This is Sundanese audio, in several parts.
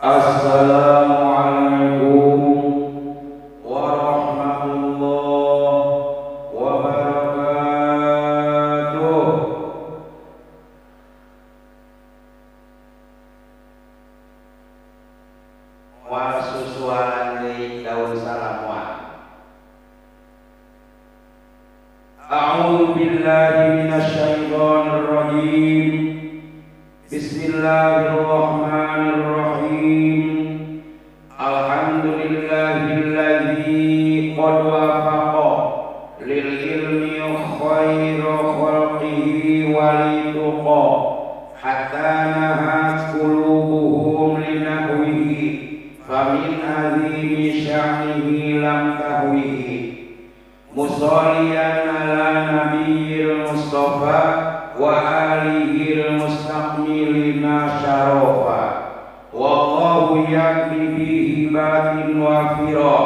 Assalamualaikum warahmatullahi wabarakatuh. Wa susualan deui daun salam wa. A'udzu billahi minasyaitonir rajim. Bismillahirrahmanirrahim. Alhamdulillahilladzi qad wafaqa lil ilmi khayra khalqihi wa lituqa hatta nahat qulubuhum linahwihi famin azimi sya'nihi lam tahwihi. Musalliyan ala nabiyil mustafa wa alihil mustaqmilina syarafa. Wallahu yakbi bihi batin wafira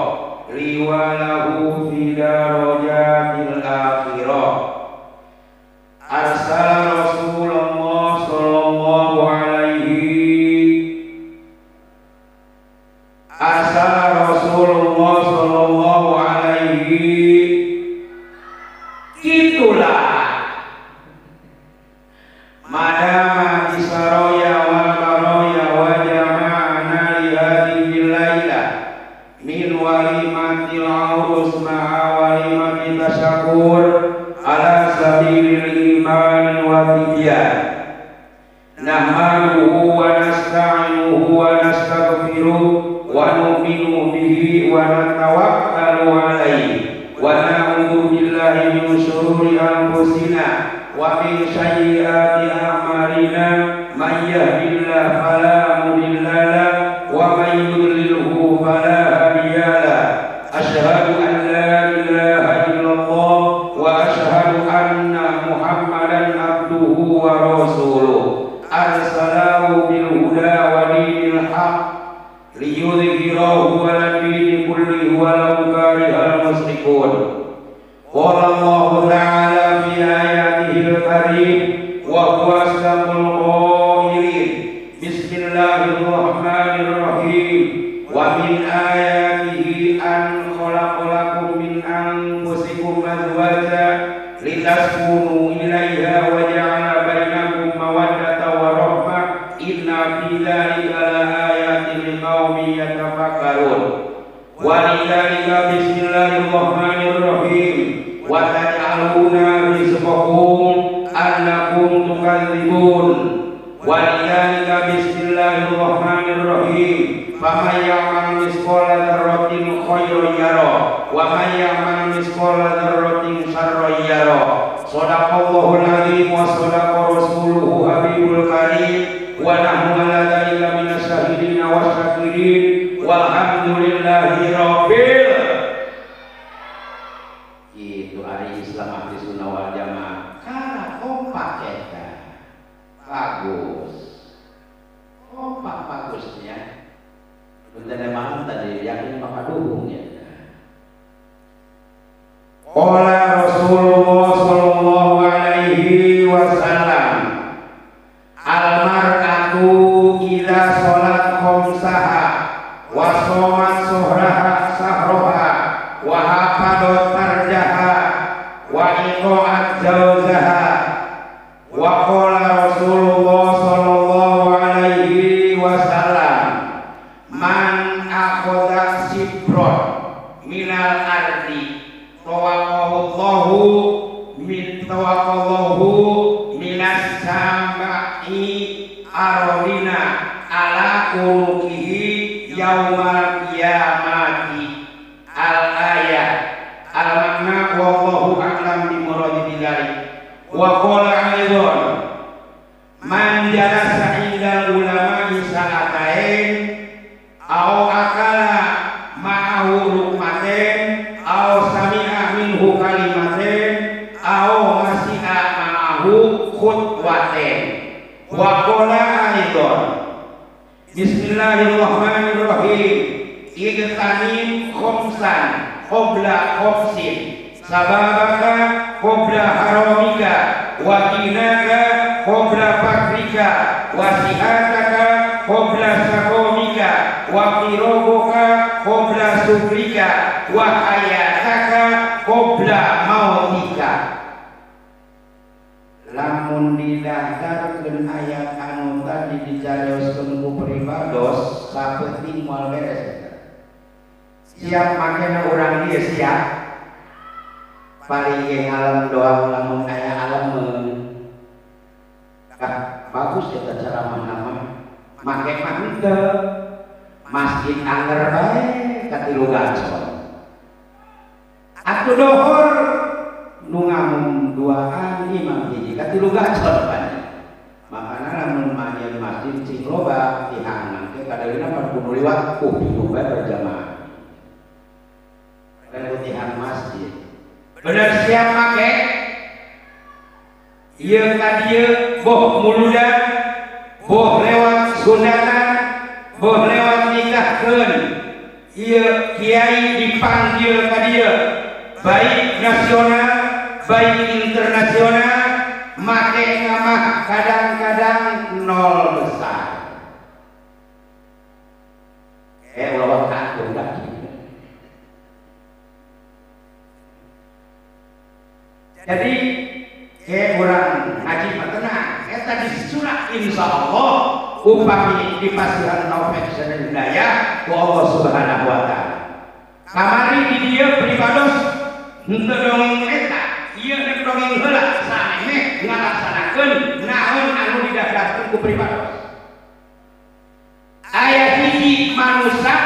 liwalahu fi darajatil akhirah. Arsala Rasulullah sallallahu alaihi Arsala Rasulullah sallallahu alaihi. Itulah madama isaroya wal baroya wa jama'ana li hadhihi laila min walimatil aurus ma'a walimati tasyakur ala sabilil iman wa tibyan. Nahmaduhu wa nasta'inuhu wa nastaghfiruh wa nu'minu bihi wa natawakkalu alaihi wa na'udzu billahi min syururi anfusina wa min sayyiati a'malina. May yahdihillahu fala mudilla lahu wa may yudlilhu fala hadiya lahu. Asyhadu an la ilaha illallah wa asyhadu anna Muhammadan abduhu wa rasuluh. Arsalahu bil huda wa dinil haqq liyudhhirahu 'ala dini kullihi walau karihal musyrikun. Qala Allahu ta'ala fi ayatihil karim wa huwa asdaqul qailin. Bismillahirrahmanirrahim. Wa min ayatihi an khalaqalakum min anfusikum azwaja litaskunu ilaiha wa ja'ala bainakum mawaddatan wa rahmah. Inna fi dzalika laayatin liqaumin yatafakkarun. Wa lidzalika bismillahirrahmanirrahim. Wa taj'aluna rizqakum annakum tukadzibun. Wa lidzalika bismillahirrahmanirrahim. Faman ya'mal mithqala dzarratin khairan yarah wa man ya'mal mithqala dzarratin syarran yarah. Shadaqallahul azim wa shadaqa rasuluhu habibul karim. Wa nahnu ala dzalika minasyahidin wasyakirin. Walhamdulillahi rabbil. Itu ari Islam ahli sunnah wal jamaah. Karena kompak eta. Bagus. Kompak bagusnya. Punten emang tadi yakin maka duhung ya. Qala Rasulullah sallallahu alaihi wasallam, al-mar'atu idza shalat khamsaha wa shamat suhraha sahroha wa hafadhat farjaha wa iqa'at zawjaha. Wa qala Rasulullah sallallahu alaihi wasallam, man akhadha sibron minal ardi tawaqallahu min tawaqallahu minas samai arodina ala unukihi yaumal qiyamati. Al ayat al makna wallahu a'lam bi muradi dzalik. Wa qala aidan, man jalasa indal ulama'i sa'atain aw akala ma'ahu luqmatain aw sami'a minhu kalimatain aw masi'a ma'ahu khutwatain. Wa qala aidan, bismillahirrahmanirrahim. Igtanim khamsan qabla khamsin sababaka qabla haramika wa dinaka qabla fakrika wa sihataka qabla saqamika wa firogoka qabla sukrika wa hayataka qabla mautika. Lamun didaftarkeun ayat anu tadi dicarioskeun ku pribados sapenting moal beres. Siap makena urang ieu siap paling ge ngalem doang lamun aya alemeun. Ah, bagus eta ceramah nama make mah henteu masjid anger bae katilu gacor. Atuh dohor nu ngamum duaan imam hiji katilu gacor pan. Makana lamun manjeun masjid cing loba tihang mangke kadalina pan kudu liwat ku pitu bae berjamaah. Dan tihang masjid. Bener siap make? Ieu ka dieu boh muludan, boh lewat sunatan, boh lewat nikahkeun. Ieu kiai dipanggil ka dieu, baik nasional, baik internasional, make mah kadang-kadang nol besar. Ulah takut dah. Jadi kayak orang ngaji mah tenang, eta disunat insyaallah upami dipasihan taufik sareng hidayah ku Allah Subhanahu wa taala. Kamari di dieu pribados henteu dongeng eta, ieu rek dongeng heula sanemeh ngalaksanakeun naon anu didaftarkeun ku pribados. Aya hiji manusia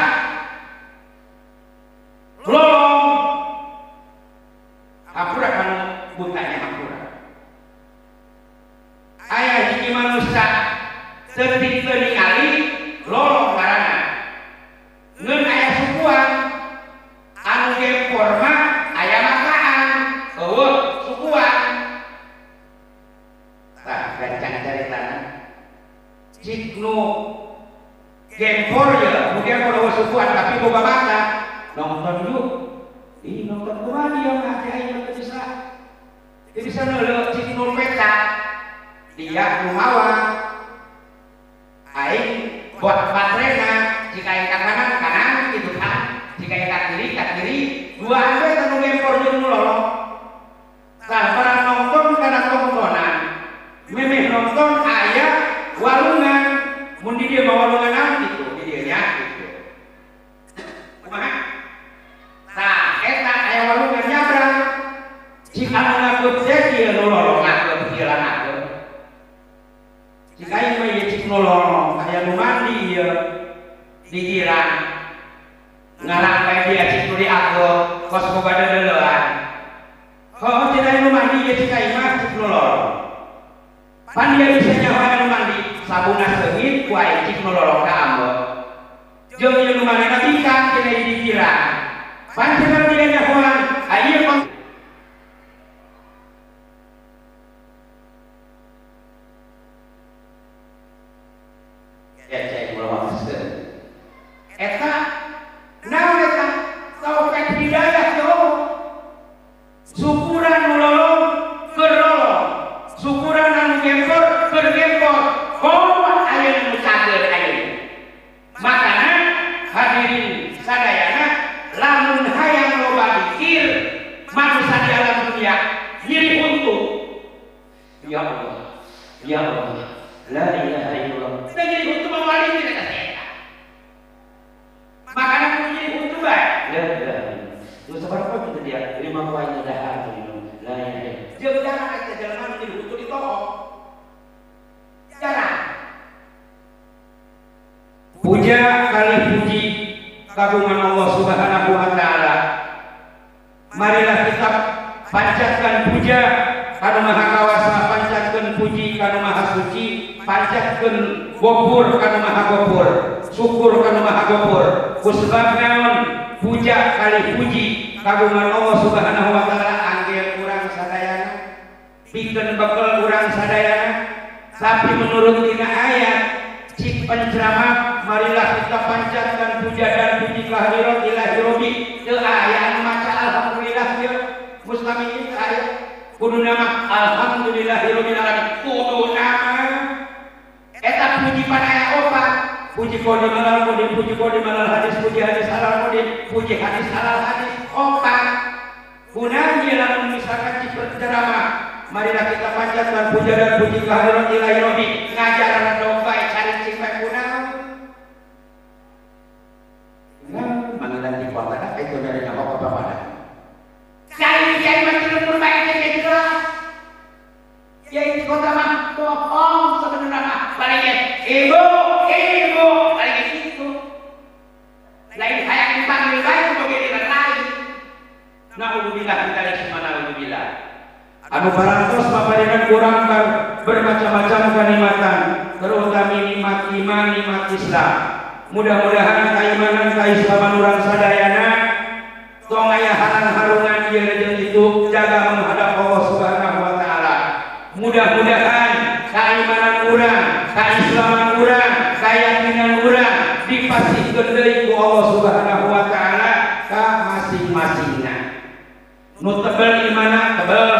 lolong hampura kanu butanya hampura. Aya hiji manusia teu ningali lolong karana ngeun aya sukuan anu gempor mah aya makaan eueuh sukuan. Tah gancang caritana cik nu gempor ya nu gempor eueuh sukuan tapi boga mata nonton yuk. Ih nonton kumaha dia mah aing mah teu bisa. Teu bisa neuleuh cik nu peta dia nu mawa aing buat baterena jika aing ka kanan kanan gitu kan, jika aing ka kiri ka kiri, duaan we tanu gempor jeung nu lolong. Tah barang nonton kana tontonan memeh nonton aya walungan mun di dieu mah walungan naon kitu di dieu nya kitu kumaha. Tah eta aya walungan nyabrang jika anu ngakeup teh ieu nu lolong ngakeup ieu lah ngakeup. Jika aing mah ieu cik nu lolong aya nu mandi ieu dikira ngarang bae dia cik nu diakeup kos boga deuleuan. Heuh cenah nu mandi ieu cik aing mah cik nu lolong. Pan dia bisa nyawa nu mandi sabuna seungit ku aing cik nu lolong ka ambek. Jeung ieu nu mandina bikang cenah dikira. Pan cenah dia nyahoan aya eta naon eta taufik hidayah yo syukuran nu lolong keur lolong, syukuran anu gempor keur gempor, komo aya nu cager ayeuna. Makana hadirin sadayana lamun hayang loba dikir manusia di alam dunia nyeri untung. Ya Allah, ya Allah, la ilaha illallah. Teu nyeri untung mah wali teh eta. Makana kudu nyeri untung bae. La ilaha illallah. Nu sabaraha kitu dia lima poin dahar minum. La ilaha illallah. Jeung jarang eta jelema nu nyeri untung ditook. Jarang. Puja kali puji kagungan Allah Subhanahu wa taala. Marilah kita panjatkan puja kanu Maha Kawasa, panjatkan puji kanu Maha Suci, panjatkan gopur kanu Maha Gopur, syukur kanu Maha Gopur. Kusebab naon puja kali puji kagungan Allah Subhanahu wa taala angge urang sadayana, pikeun bekel urang sadayana. Tapi menurut dina ayat cik penceramah, marilah kita panjatkan puja dan puji kehadirat ilahi robbi. Teu aya anu maca alhamdulillah ieu mustamiin teu aya. Kudu nama alhamdulillahirabbil alamin. Kudu nama eta puji pan aya opat. Puji kodim alal kodim, puji kodim alal hadis, puji hadis alal kodim, puji hadis alal hadis. Opat. Gunanya lamun misalkan cipta ceramah, marilah kita panjatkan puja dan puji kehadirat Ilahi Rabbi. Ngajaran domba cari cipta kunaon. Nah, panggilan di kota dah itu dari nyawa ke bapak. Cari kiai masih lembur baik jadi jelas. Kiai di kota mah bohong sebenarnya mah palingnya ibu ibu palingnya itu. Lain hayang dipanggil baik begini lain. Naudzubillah min dzalik, naudzubillah. Anu parantos paparingan kurang bermacam-macam kenikmatan, terutama nikmat iman, nikmat Islam. Mudah-mudahan keimanan keislaman urang sadayana tong aya halang-harungan ieu jeung itu jaga menghadap Allah Subhanahu wa taala. Mudah-mudahan keimanan urang, keislaman urang, keyakinan urang dipasihkeun deui ku Allah Subhanahu wa taala ka masing-masingna. Nu tebel imana tebel,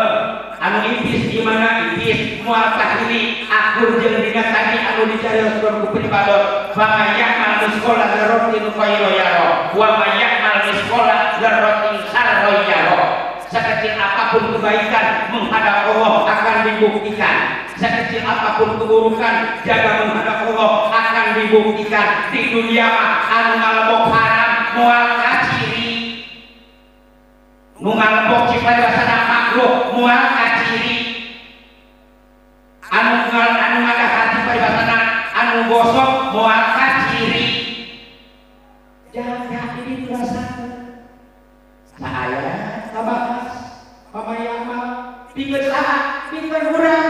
anu ipis imana ipis, moal tahlili akur jeung dina tadi anu dicarioskeun ku pribadot. Fa may ya'mal misqala dzarratin khairan yarah wa may ya'mal misqala dzarratin syarran yarah. Sekecil apapun kebaikan menghadap Allah akan dibuktikan. Sekecil apapun keburukan jaga menghadap Allah akan dibuktikan. Di dunia mah anu ngalebok haram moal kaciri, nu ngalebok ciparibasana makruh moal kaciri, anu ngadah ciparibasana anu gosok moal kaciri. Jaga ini dirasakan. Saya tabahas pamayamal pikeun saha pikeun urang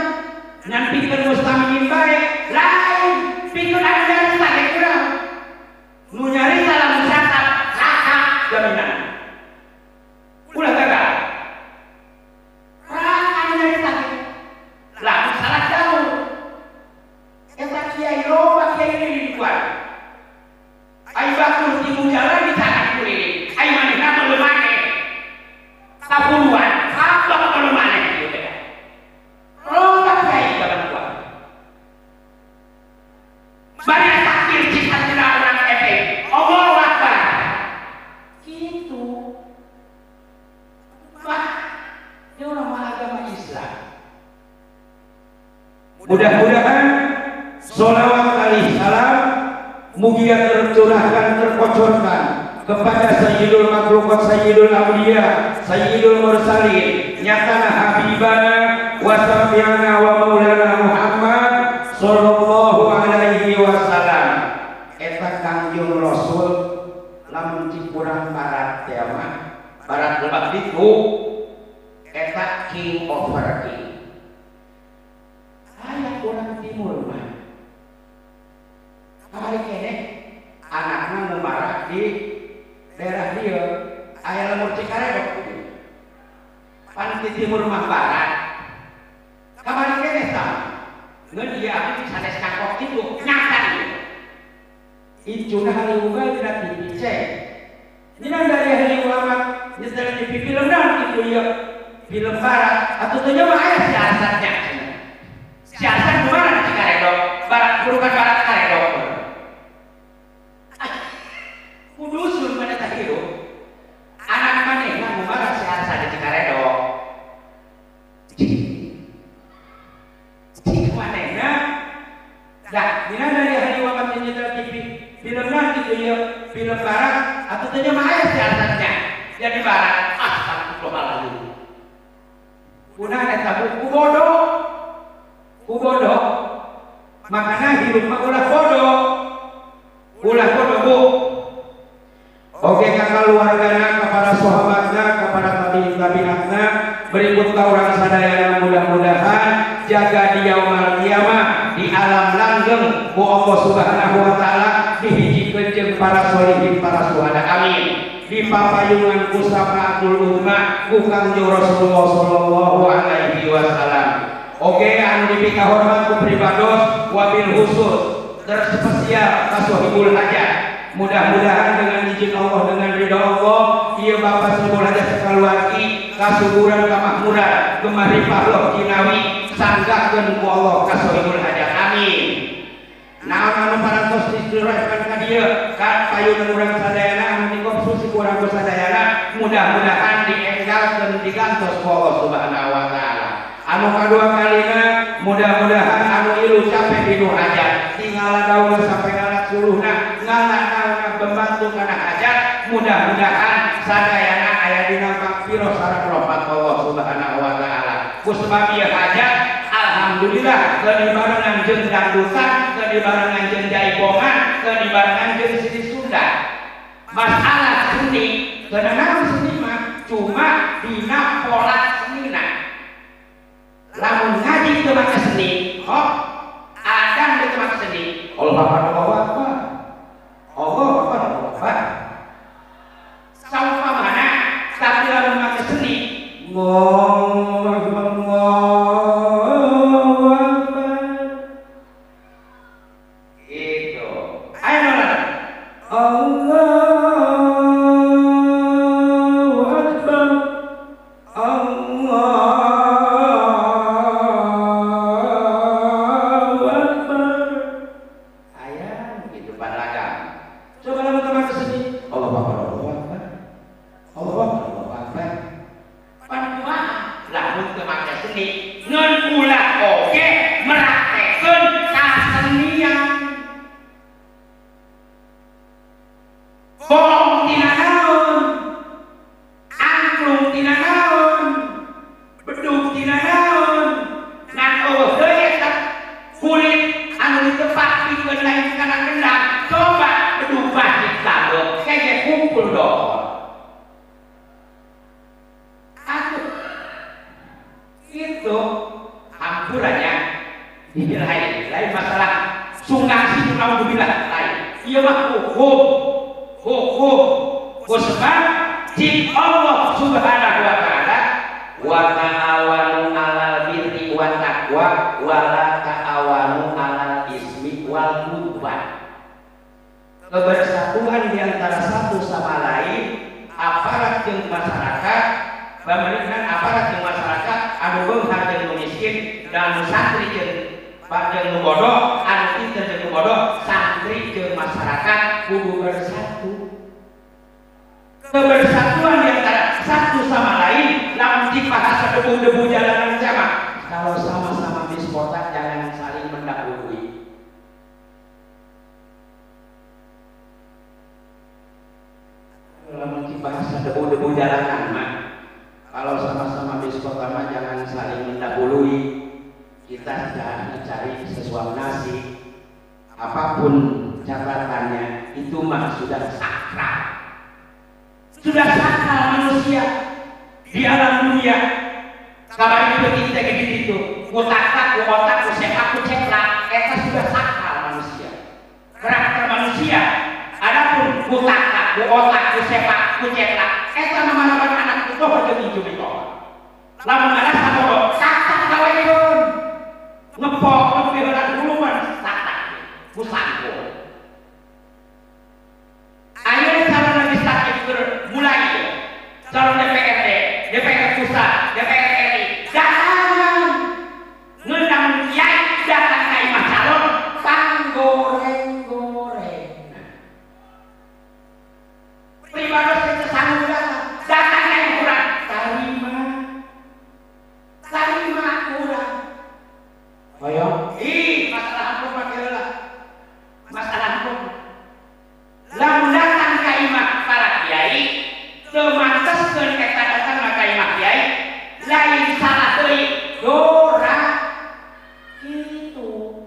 ngan pikeun mustamiin bae lain pikeun anu nyarita ge urang nu nyarita lamun catat saha jaminan ulah gagal urang anu nyarita ge lamun salah jauh eta kiai loba kiai di dikuat ai batur timu jalan dicatat kuliling ai manehna meuleuh maneh kapuluan kapok meuleuh maneh ieu teh loba kiai zaman kuat bari takbir cik hatina urang epe Allahu Akbar kitu. Wah, ini orang agama Islam. Mudah-mudahan sholawat alaihi salam mugia tercurahkan, terkocorkan kepada Sayyidul Makhluqat, Sayyidul Awliya, Sayyidul Mursalin, nyatana habibana wa syafi'ana wa maulana Muhammad sallallahu alaihi wasallam. Eta Kangjeng Rasul lamun cik urang barat teh mah, barat lebak ditu eta king over king. Aya urang timur mah kamari keneh anakna ngumarah di daerah dieu aya lemur Cikaredok pan di timur mah barat kamari keneh sama ngeun ieu abdi sanes kangkok kitu nyata ieu incuna haliung bae dina TV cek dina dari ahli ulama nyetel TV film naon kitu ieu film barat atuh teu nyawa aya siasatnya siasat kumaha di Cikaredok barat burukan barat Karedok kudusun mana tah hirup anak manehna kumaha siasat di Cikaredok cik manehna dah dina dari ahli ulama nyetel TV film naon kitu ieu film barat atuh teu nyawa aya siasatnya jadi barat astagfirullahaladzim punah eta buku bodoh ku bodoh makanya hidup mah ulah bodoh bu. Oke kakak keluargana kepada sahabatna kepada tabiin tabiatna berikut ka urang sadayana mudah-mudahan jaga di yaumul kiamah di alam langgeng ku Allah Subhanahu wa taala dihijikeun jeung para sholihin para suhada amin di papayungan ku syafaatul ummah ku Kangjeng Rasulullah sallallahu alaihi wasallam. Oke anu dipikahormat ku pribados wabil khusus terspesial ka sohibul hajat. Mudah-mudahan dengan izin Allah dengan ridha Allah ieu bapak sohibul hajat sakaluargi kasuburan kamakmuran gemari pahloh jinawi sanggakeun ku Allah ka sohibul hajat amin. Naon anu parantos dirohkan ka dieu ka payun urang sadayana anu dikonsumsi ku urang sadayana mudah-mudahan dienggalkeun digantos ku Allah Subhanahu wa taala. Anu kadua kalina mudah-mudahan anu ilu capek di nu hajat tinggal daun sampai ngalat suluhna ngalat daunna membantu kana hajat mudah-mudahan sadayana aya dina magfirah sareng rahmat Allah Subhanahu wa taala. Ku sebab ieu hajat alhamdulillah keur dibarengan jeung dangdutan, keur dibarengan jeung jaipongan, keur dibarengan jeung seni Sunda. Masalah seni, karena seni mah cuma dina pola senina. Lamun ngaji teu make seni, hop, adan teu make seni. Allah Akbar, Allahu Akbar. Allahu Akbar, Allahu Akbar. Saumpamana tapi lamun make seni, Allahu Akbar, Allahu Akbar. Gitu. Ayo nolak. Allahu Akbar. Allahu Akbar. Ayam gitu panlaga. Coba lamun teu make seni, Allahu Akbar, Allahu Akbar. Allahu Akbar, Allahu Akbar. Pan kumaha lamun teu make seni ngan ulah oge meraktekeun kasenian. Bohong tina naon, angklung tina naon, bedug tina naon, ngan eueuh deui eta kulit anu ditepak pikeun lain kana kendang, coba bedug masjid sabeuk kege kumpul dohor. Atuh itu hampurannya lain, lain masalah sungkan situ naudzubillah lain. Ieu mah hukum, hukum. Ku sebab cik Allah Subhanahu wa taala wa ta'awanu 'alal birri wat taqwa wa la ta'awanu 'alal ismi wal 'udwan. Kebersatuan di antara satu sama lain aparat jeung masyarakat, pemerintahan aparat jeung masyarakat anu beunghar jeung nu miskin dan nu santri jeung jeung nu bodoh, anu pinter jeung nu bodoh, santri jeung masyarakat kudu bersatu. Kebersatuan di antara satu sama lain lamun dibahas debu-debu jalanan sama. Kalau sama-sama bis kota jangan saling mendahului. Lamun dibahas debu-debu jalanan mah, kalau sama-sama bis kota mah jangan saling mendahului. Kita jangan cari sesuap nasi, apapun catatannya itu mah sudah sakral. Sudah sakral manusia di alam dunia. Kabar itu kita gitu, ku takak, ku otak, ku sepak, ku ceklak, eta sudah sakral manusia. Karakter manusia. Adapun ku takak, ku otak, ku sepak, ku ceklak, eta mana-mana anak itu jeung incu mitoha. Lamun ngarasa bodoh, takak gawekeun. Ngepok lebih berat huluman takak, ku sangkul. Ayeuna calon legislatif mulai calon DPRD, DPR pusat, DPR RI, datang ngeundang kiai datang ka imah calon panggoreng-goreng. Pribados teu sanggup datang, datang ka imah urang, tarima. Tarima urang. Hoyong, ih masalah amplop mah heula. Masalah amplop. Lamun datang ka imah para kiai, teu manteskeun eta datang ka imah kiai, lain salah deui dora kitu.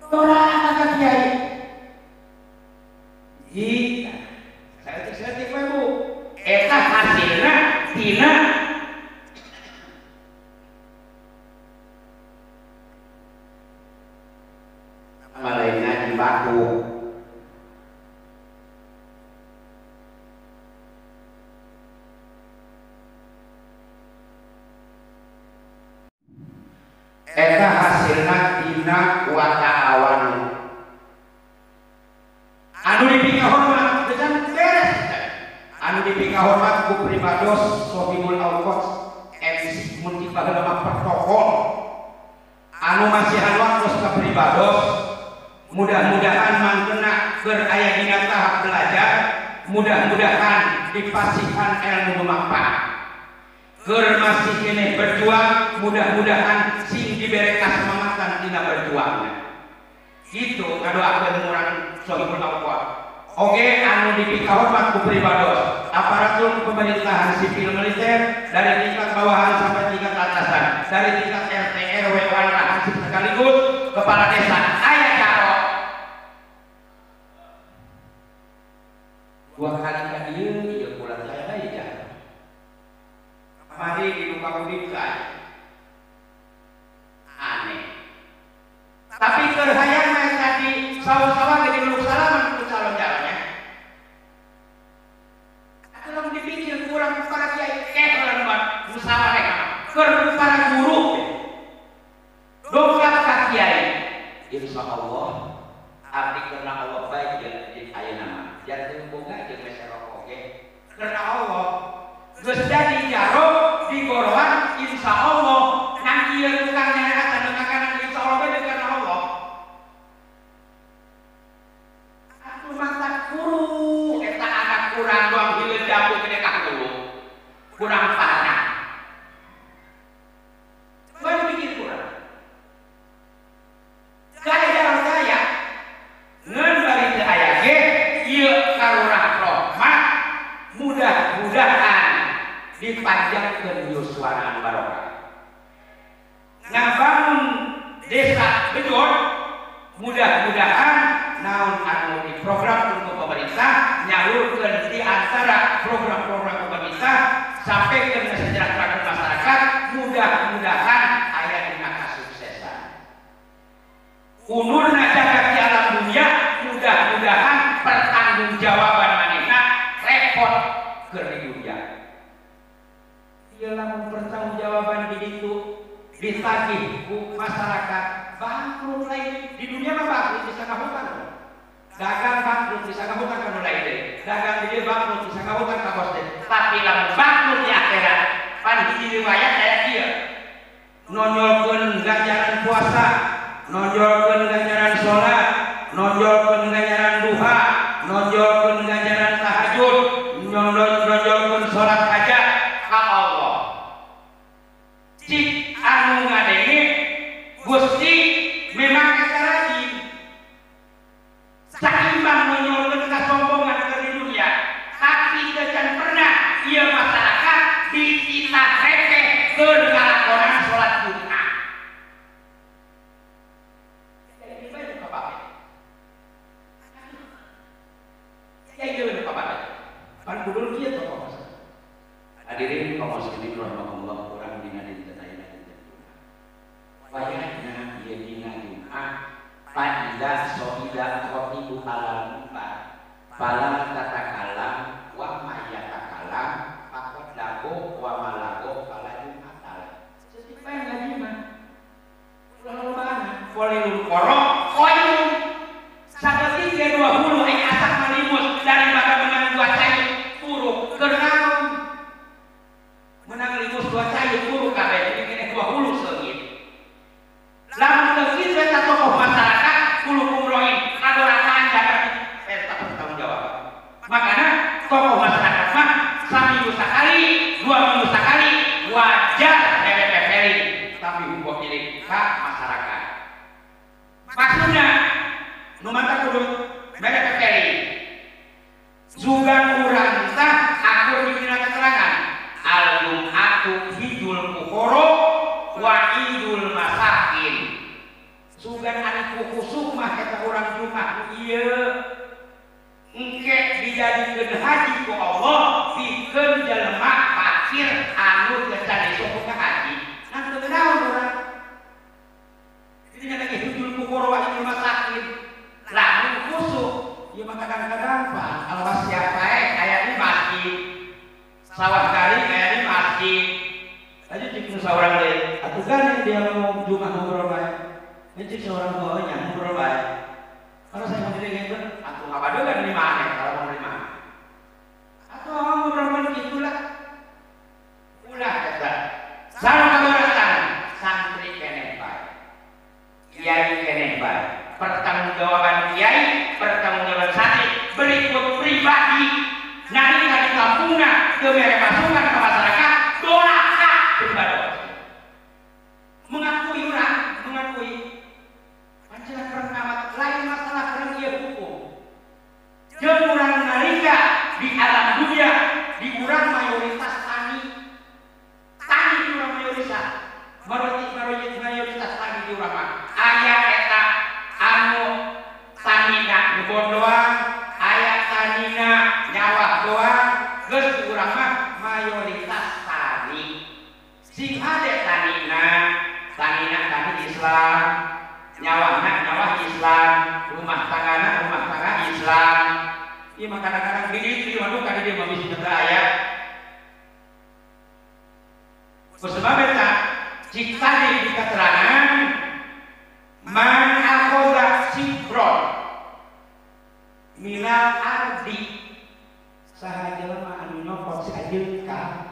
Dora ka kiai. Jika saeutik-saeutik we Bu, eta hasilna tina lain ngaji baku. Eta hasilna tina wa ta'awanu. Anu dipikahormat geus beres. Anu dipikahormat ku pribados Sohibul Awqat MC mun dibaheula mah protokol. Anu masihan waktu ka pribados Mudah-mudahan mangkena keur aya dina tahap belajar, mudah-mudahan dipasihan ilmu bermanfaat. Keur masih keneh berjuang, mudah-mudahan sing dibere kasemangatan dina berjuangna. Kitu ngadoakeun urang Sohibul Awqat. Oke, anu dipikahormat ku pribados, aparatur pemerintahan sipil militer dari tingkat bawahan sampai tingkat atasan, dari tingkat RT RW warahan sekaligus kepala desa, aya caro. Dua kali ka dieu ieu kula saya deui caro. Kamari di nu kaudip saya. Aneh. Tapi keur hayang mah tadi sawa-sawa ge diluk salaman ku calon-calonnya. Atuh lamun dipikir kurang para kiai kek lamun musyawarah keur para guru. Dongkap ka kiai. Insyaallah abdi karena Allah baik jeung ayeuna mah. Janten boga jeung meser rokok ge. Karena Allah geus jadi jaro di goroan insyaallah nang ieu tukang nyareatan makanan insyaallah bae karena Allah. Atuh mata guru eta anak kurang doang hileud jambu gede ka hulu. Kurang parah. Coba dipikir kurang. Gaya jalan saya ngan bari teu aya ge ieu karurah rahmat mudah-mudahan dipanjangkeun yuswana barokah. Ngabangun desa Bejor mudah-mudahan naon anu di program untuk pemerintah nyalurkeun di antara program-program pemerintah sampai ke kesejahteraan masyarakat mudah-mudahan aya dina kasuksesan. Unurna jagat di alam dunia mudah-mudahan pertanggungjawaban manehna repot keur di dunia. Ieu lamun pertanggungjawaban di ditu ditagih ku masyarakat bangkrut lain di dunia mah bangkrut bisa ngahutang. Dagang bangkrut bisa ngahutang ka nu lain deui. Dagang di dieu bangkrut bisa ngahutang ka bos deui. Tapi lamun bangkrut di akhirat pan hiji riwayat aya kieu. Nonjolkeun ganjaran puasa, nonjolkeun ganjaran salat, nonjolkeun ganjaran duha, nonjolkeun ganjaran tahajud, nonjolkeun salat hajat ka Allah. Cik anu ngadenge Gusti memang eta rajin. Saimbang nonjolkeun kasombongan keur di dunia, tapi teu can pernah ieu masyarakat dititah repeh keur ngalakonan salat Jumat. Hadirin kaum muslimin rahimakumullah, urang dina dinten ayeuna dinten Jumat. Wayahna ieu dina Jumat fa iza soida khatibu alal mimbar fala tatakalam wa ma yatakalam faqad lago wa malago fala jum'atal. Setik bae ngaji mah. Ulah lobana qalilul qara khairun. Saketik ge 20 ai asak malimus daripada menang dua cai puruk keur naon? Menang limus dua cai puruk kabeh jadi keneh 20 seungit. Lamun teu kitu eta tokoh masyarakat kudu umrohin kadorakaan jaga eta bertanggung jawab. Makana tokoh masyarakat mah saminggu sakali, 2 minggu sakali wajar mere-mere tapi hukum pilih ka masyarakat. Maksudna nu mata kudu mere-mere. Sugan urang tah akur dina keterangan al jum'atu hijul fuqara wa idul masakin. Sugan ari kukusuk mah eta urang Jumat ieu engke dijadikeun haji ku Allah pikeun jelema fakir anu teu can iso ka haji. Nah teu naon urang. Jadi nya lagi hijul fuqara wa idul masakin. Lamun kusuk ieu mah kadang-kadang Pak alwas siapa aya di masjid. Sawah kali aya di masjid. Aja cik nu saurang deui. Atuh kan dia mau Jumat ngobrol bae. Ini cik seorang bawahnya ngobrol bae. Kalau saya mau diri gitu, atuh ngabadegan di mana kalau mau di mana? Atuh ngobrol gitulah. Ulah eta. Sareng kabaratan santri keneh bae. Kiai keneh bae. Pertanggungjawaban teu mere masukan ka masyarakat doraka pribados. Mengakui urang, mengakui pancen kereng amat lain masalah kereng ieu hukum. Jeung urang nalika di alam dunia di urang mayoritas tani. Tani di urang mayoritas. Mayoritas tani di urang mah. Aya eta anu tanina ngebon doang, aya tanina nyawah doang, geus di urang mah mayoritas tani. Sing hade tanina, tanina tani Islam, nyawahna nyawah Islam, rumah tanggana rumah tangga Islam. Ieu mah kadang-kadang di dieu mah duka di dieu mah bisi teu aya. Kusebab eta cik tadi di keterangan man akhadha sibron minal ardi saha jelema anu nyokot sajeun ka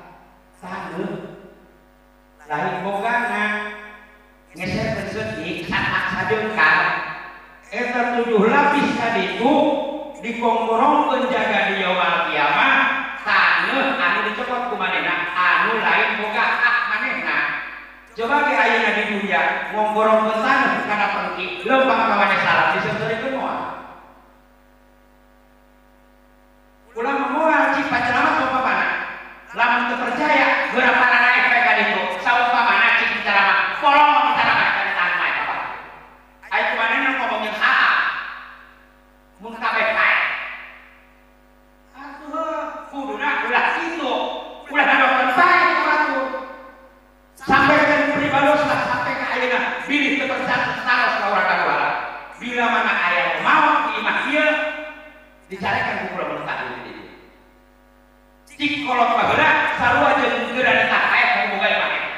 taneuh lain bogana ngeser sedik sajeun ka eta 7 lapis kaditu dikongkorongkeun jaga di yaumul kiamah taneuh anu dicokot ku manehna anu lain boga hak manehna. Coba ge ayeuna di dunia ngongkorongkeun taneuh kana pengki lempang ka maneh salah diseurikeun moal. Ulah moal cik paceramah saumpamana lamun teu percaya geura paranaek bae ka ditu saumpamana cik ceramah polong ceramah kana tanah mah eta. Ai kumanehna ngomongin saha mun kabeh pae. Atuh kuduna ulah kitu ulah ngadokkeun pae ku batur. Sampai kan pribados lah sampai ka ayeuna bilih teu percaya taros ka urang kadua. Bila mana aya maot di imah ieu dicarekan ku kula mun tadi di dieu. Cik kolot baheula sarua jeung geura ditah pae ku boga imah eta.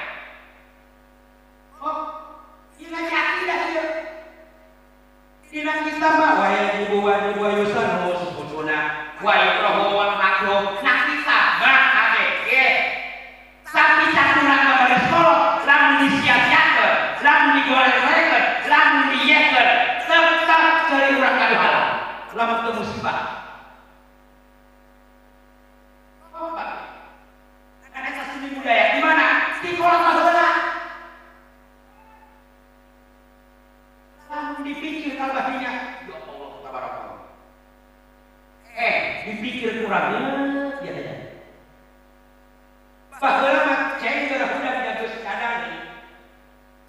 Oh, ieu ngaji akidah ieu. Dina kita mah wa yajibu wajib wa yusanu sukuna wa yukrahu wal makruh. Nah kita mah ABG. Tapi caturan baris kolot lamun disia-siakeun, lamun digoreng-gorengeun, lamun diyekeun, tetep cari urang kaduhala. Lamun teu musibah. Apa? Kan eta seni budaya di mana? Di kolot baheula. Lamun dipikir kalbahnya, ya Allah tabarakallah. Dipikir kurangnya, ya ya. Baheula mah ceng geura budak geus kadang.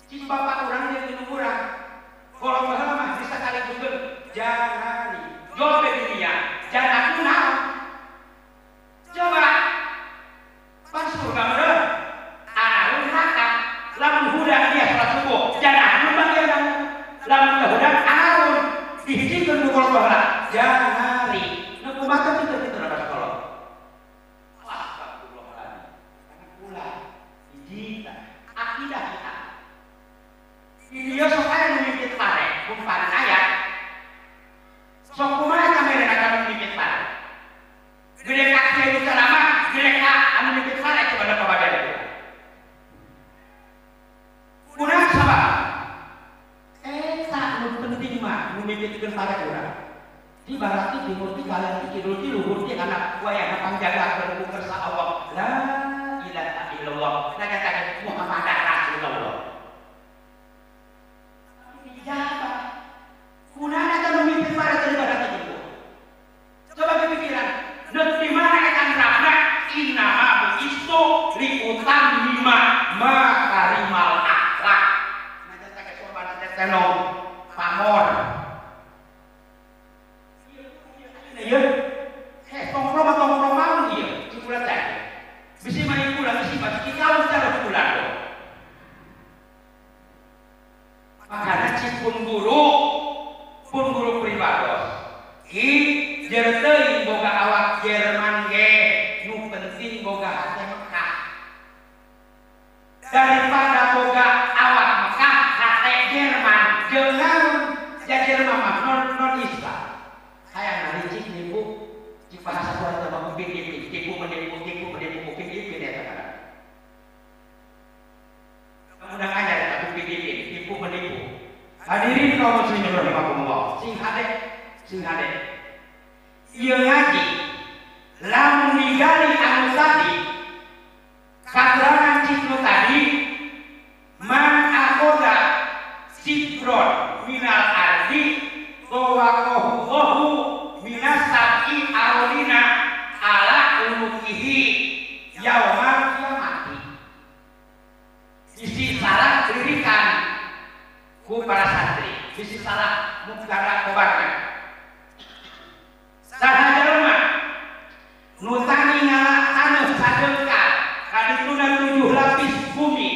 Cing bapak urang jeung nu urang. Kolot baheula mah bisa kali google jangan jobe dunia, jangan aku naon. Coba pan surga meureun. Anu neraka lamun hudang dia salat subuh, jangan anu bagian. Lamun teu hudang arun dihijikeun ku kolot baheula. Jangan nu kumaha kitu kitu na kolot. Astagfirullahaladzim. Karena ulah hiji akidah kita. Ini sok aya nu mimpi pare, kumparan aya. Sok kumaha kamerana ka nu mimpi pare. Gede ka kieu nu ceramah, gede ka anu mimpi pare coba da pabagian itu. Kunaon sabab? Eta nu penting mah nu mimpi pare urang. Di barat ti timur ti kanan ti kidul ti luhur ti anak wayahna pangjagakeun ku kersa Allah. La ilaha illallah. Nanyatakeun Muhammad Rasulullah. Dijabah. Kunaon eta nu mimpi pare teu barat ti timur. Coba kepikiran, deuk di mana eta nerapna? Innama bu'istu liutammima makarimal akhlak. Nanyatakeun sorban teh tenong pamor. Ieu tongkrong mah tongkrong mau ieu, cik ulah teh. Bisi mah kula bisi mah cik kalau cara kula. Makana cik pun guru pribados. Ki jer teuing boga awak Jerman ge, nu penting boga hate Mekah. Daripada boga awak Mekah, hate Jerman, jeung naon? Ja Jerman mah non Islam. Hayang naricik nipu, cik bahasa kuat mah upin ipin, tipu menipu, upin ipin eta kana. Undang aja eta upin ipin, tipu menipu. Hadirin kaum muslimin rahimakumullah. Sing hade, sing hade. Ieu ngaji lamun digali anu tadi, katerangan cik nu tadi, man akoda sibron minal ardi tawaqahu minas sab'i arolina ala unukihi yaumal kiamati. Isi salah lirikan ku para santri, isi salah mukara kobarna. Saha jelema nu tani ngala taneuh sadengkal kadituna 7 lapis bumi,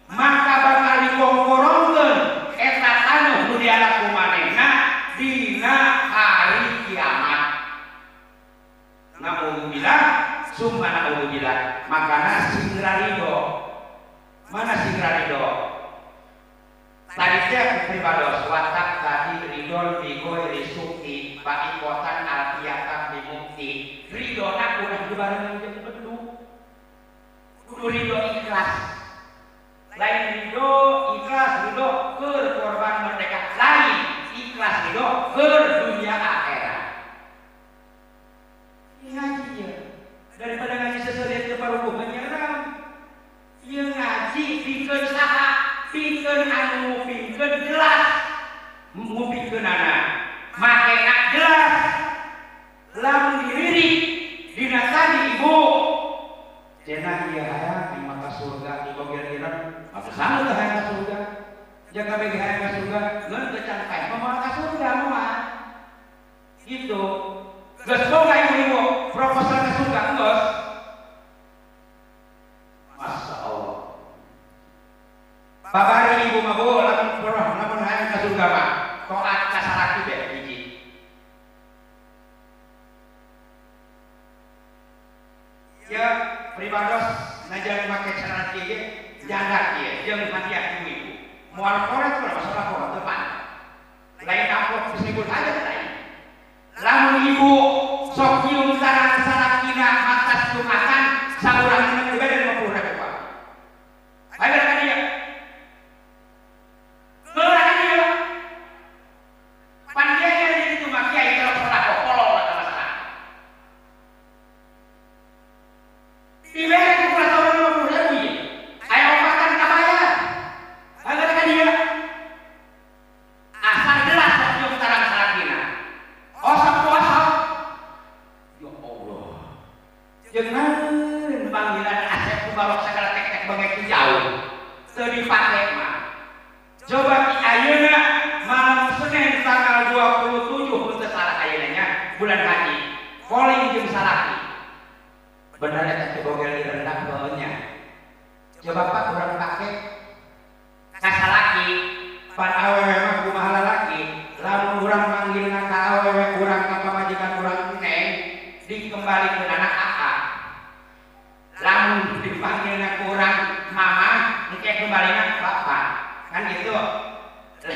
maka bakal dikongkorongkeun eta taneuh nu dialak ku manehna dina hari kiamat. Na'udzubillah summa na'udzubillah. Makana sing rarido. Mana sing rarido? Tadi teh pribados watak tadi ridon bigoi risuki paikotan alfiyatan bimukti. Ridona ulah dibarengan jeung bedu. Kudu ridho ikhlas. Lain ridho ikhlas ridho keur korban merdeka, lain ikhlas ridho keur dunia akhirat. Ngaji ya. Daripada ngaji seserian ke parubuh menyerang. Ieu ngaji pikeun saha? Pikeun anu ngupingkeun jelas. Ngupingkeunana makena jelas. Lamun dilirik dina tadi ibu cenah ieu hayang di maka surga di bagian maka sanggup teh hayang ka surga. Jaga bagi hayang ka surga ngeun teu can paeh moal ka surga moal. Gitu. Geus boga ibu-ibu proposal ka surga geus. Masya Allah. Babari ibu mah bu lamun hayang ka surga mah taat ka salaki be hiji. Ya pribados najan make cara kieu ge janda kieu jeung hadiah ibu-ibu. Moal koret mah masalah koret teu pantas. Lain amplop disebut aja lain. Lamun ibu sok nyium sarang salakina matas jumatan saurang menang dibere 50.000 Pak. Ayo ka dieu. Geura ka dieu. Pan dia di ditu mah kiai kalau sedekah kolol eta masalah. Dibere ku saurang 50.000 ieu. Aya opatan kabayar. Ayo ka dieu. Asal jelas sok nyium sarang salakina. Osok puasa. Ya Allah. Jangan panggilan Asep ku balok sagala tek-tek bengek ku jauh. Teu dipake mah. Coba ki ayeuna malam Senin tanggal 27 mun teu salah ayeuna nya bulan haji. Koling jeung salaki. Bener eta teh bogel direndak heueuh nya. Coba Pak urang pake ka salaki, pan awewe mah kumaha lalaki. Lamun urang manggilna ka awewe urang ka pamajikan urang neng dikembalikeun anak aa. Lamun dipanggilna ku urang mama engke kembalina bapak. Kan gitu.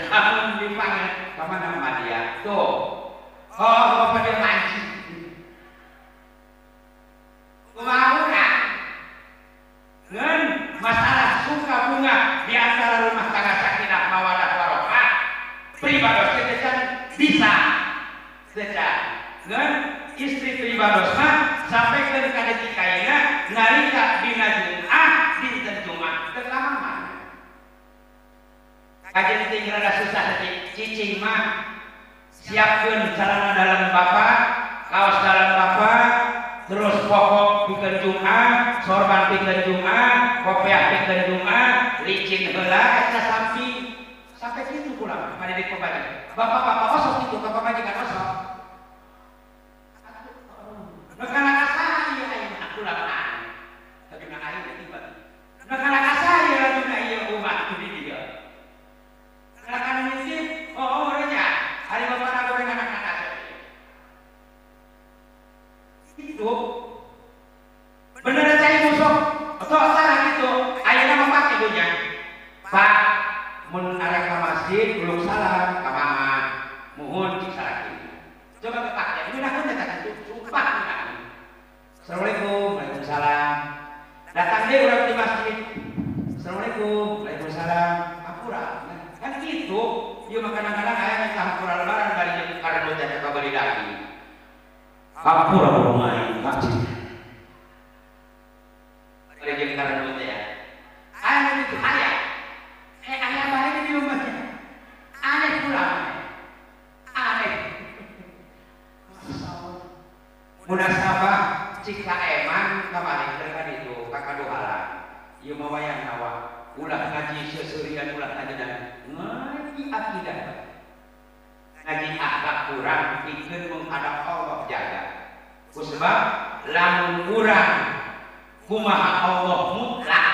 Lamun dipanggil ka mana mama dia? Tuh. Oh, bapak dia mancing. Kumaha urang? Ngan masalah suka bunga di antara rumah tangga sakinah mawadah warahmah pribados teh bisa seca ngan istri pribados mah sampai ke detik ayeuna nalika dina Jumat dinten Jumat teu lama. Kajian teh rada susah teh cicing mah siapkeun celana dalam bapak, kaos dalam bapak, terus pokok pikeun Jumat, sorban pikeun Jumat, kopiah pikeun Jumat, licin heula eta samping. Sampai situ pulang padidik pemajikan. Bapak-bapak osok itu, bapak pemajikan osok. Nekana ka saya ayeuna kulamaan. Tapi na aing tiba. Nekana ka saya laguna ieu umat di dieu. Nekana ngintip, oh nya, hari bapak goreng anak-anak itu. Bener saya ibu sok atau salah gitu. Ayeuna mah pake ibunya. Pak mun arek ka masjid uluk salam ka mama. Muhun cik salaki. Coba kepake, ngeunaheun eta kitu, sumpah ngeunaheun. Assalamualaikum, waalaikumsalam. Datang deui urang di masjid. Assalamualaikum, waalaikumsalam. Hampura. Kan gitu. Ieu mah kadang-kadang aya minta hampura lebaran bari jeung karena teh kabeli daging. Hampura burung aing, masjid. cika eman kamari kan itu kakaduhalan ieu mah wayang nawa ulah ngaji seserian ulah ngaji dan ngaji akidah ngaji akhlak kurang pikeun menghadap Allah jaga kusebab lamun urang kumaha Allah mutlak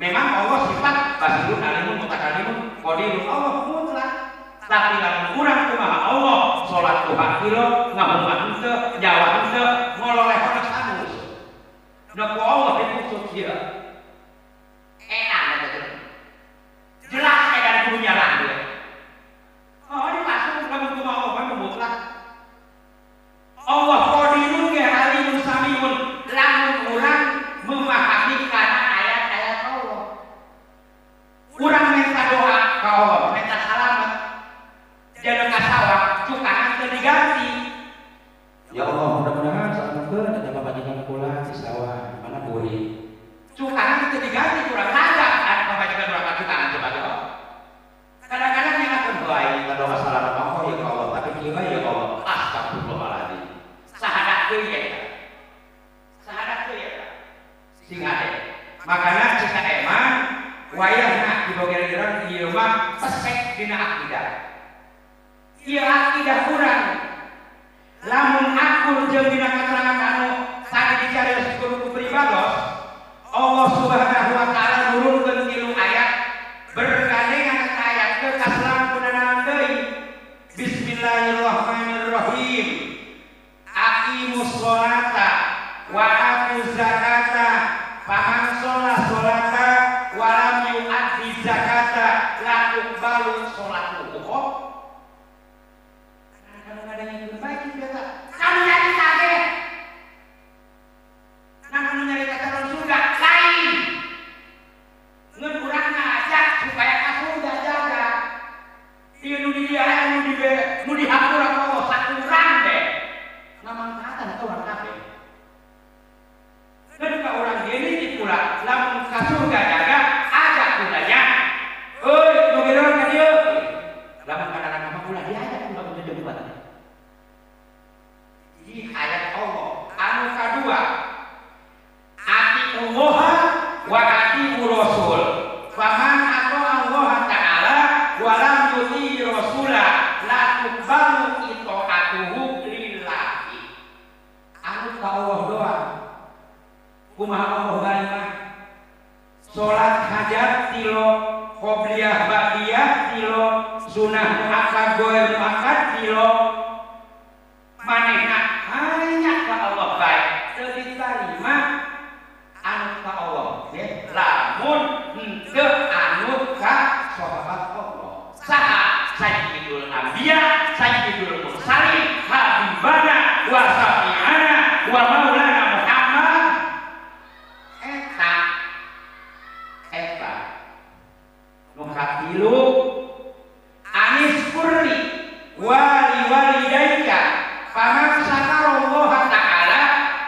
memang Allah sifat basirun alimun mutakalimun qadirun Allah mutlak tapi lamun urang kumaha Allah salat duha kilo ngahuma henteu nyawa henteu ngololehna sanus da ku Allah dimaksud ieu edan eta jelas edan kudu nyalah we. Oh dipasung lamun kumaha Allah mah mutlak Allah qadirun ge alimun samiun lamun urang memahami kana ayat-ayat Allah urang minta doa ka Allah minta salamet jangan ka sawah cukahan teu diganti ya Allah mudah-mudahan salametkeun eta pamajikan kula di sawah mana buri cukahan teu diganti kurang raga pamajikan urang ka cukahan coba doa kadang-kadang nyangakeun bae minta doa salamet mah ya Allah tapi kieu bae ya Allah astagfirullahaladzim sahadat deui eta sahadat deui eta sing hade makana cika eman wayahna dibogeran ieu mah pesek dina akidah ieu akidah urang lamun akur jeung dina katerangan anu tadi dicarios ku pribados Allah Subhanahu wa taala nurunkeun 3 ayat bergandengan eta ayat ke kaselangkunana deui bismillahirrahmanirrahim aqimus sholata wa atuz zakata faman sholat sholata wa lam yu'addi zakata la tuqbalu sholatuhu. Kalau ada yang baik biasa kan nyari tage nah anu nyari calon surga lain ngan urang ngajak supaya ka surga jaga ieu nu di dieu anu dibere nu dihapura ku Allah sakurang deh ngamanfaatan ka urang kabeh ngan ka urang gini pula lamun ka surga jaga ajak kulanya euy nu geura ka dieu lamun ka neraka mah ulah diajak ulah kudu buat di ayat Allah anu kadua atiullah wa atiur rasul faman ata Allah ta'ala wa lam yuti rasula la tuqbalu itaatuhu lillahi anu ka Allah doang kumaha Allah bae mah salat hajat tilo qobliyah ba'diyah tilo sunah muakkad goer muakkad tilo manehna hanya ka Allah bae teu diterima anu ka Allah nggih lamun henteu anu ka sahabat Allah saha sayyidul anbiya sayyidul mursalin habibana wa syafi'ana wa maulana Muhammad eta eta nu katilu anis kurli wali walidaika faman syakarallaha ta'ala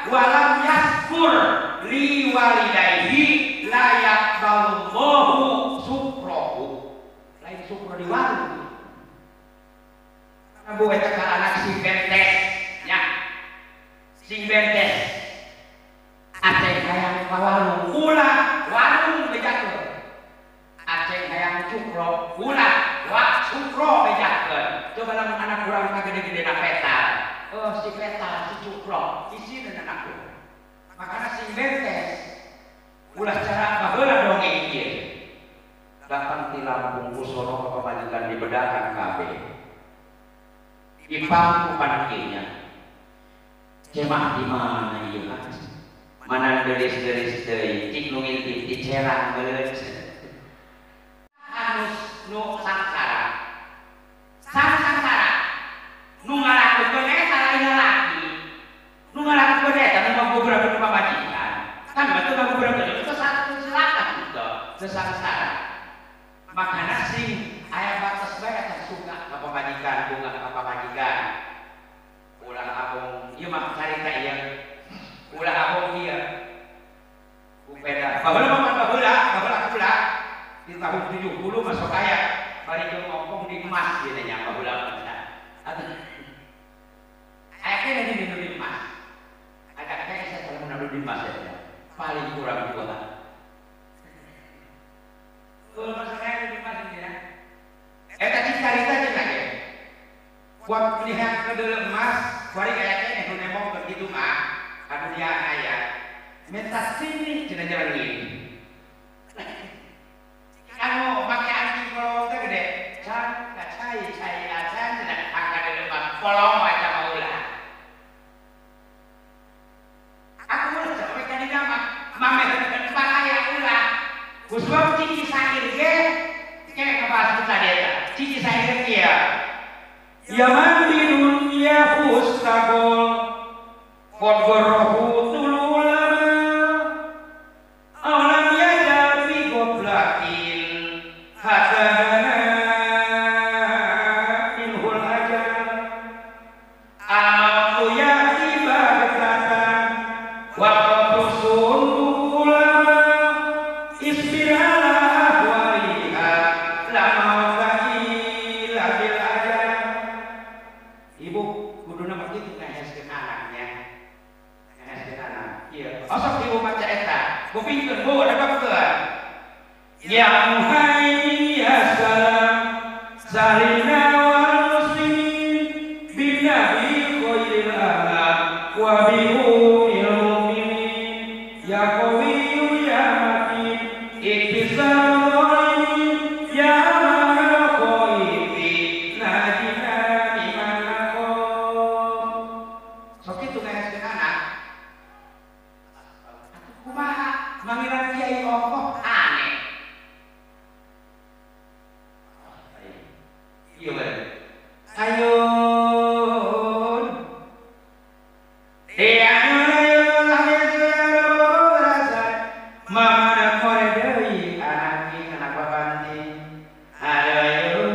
wa lam yaskur li walidayhi la yaqbalullahu syukrohu lain syukro di warung bu eta ka anak sing bentes nya sing bentes aceng hayang ka warung ulah warung bejakeun aceng hayang cukro ulah wa cukro bejakeun coba lamun anak urang mah gede-gede na petal oh si petal si cukro isina anak urang makana sing bentes ulah cara baheula dongeng ieu datang ti Lampung Kusono ka pamajikan dibedakan kabeh dipangku panakirnya cemah di mana ieu mana deris-deris deui cik nu ngintip ti cerang beuleut anu nu sangsara sangsara nu ngalakukeun eta lain lalaki nu ngalakukeun eta nu magubrakeun pamajikan kan betul magubrakeun itu satu silakan gitu sesangsara makana sing aya batas bae eta suka ka pamajikan bunga ka pamajikan ulah abong ieu mah carita ieu ulah abong ieu kupeda baheula mah baheula baheula kula di tahun 70 masuk aya bari jeung Kolot melihat kedelem emas, kuari aya keneh nu nemong kitu mah. Ka dunia aya. Minta sini cenah jalan ini. Anu make anjing kolong teh gede. Can cai cai acan cenah angka depan kolong baca maulah. Aku ulah sampai ka dina mah mamerkeun paraya ulah. Kusbab ciki sair ge ke kabahas tadi eta. Ciki sair kieu. Ya man di dunya fustagol qad gharrahu tululama alam yajal fi ghaflatin hatana minhul ajal amatu ya'ti baghtatan wa qatusun ulama isbir ala ahwaliha la mauta illa bil ajal. Ibu kuduna mah kitu ngaheskeun anaknya. Ngaheskeun anak. Ieu osok ibu maca eta, kupingkeun bu dapatkeun. Ya muhaimin ya salam salina wal muslimin bin nabi khairil anam wa bi ummil mu'minin ya qawiyyu ya matin iktisal zalimin ya amanal khaifin najina biman naqam. Sok kitu ngaheskeun anak. Atuh kumaha mangiran kiai ongkoh aneh. Iya bener. Ayun. Mamana kore deui anak ieu anak babanti. Ayo.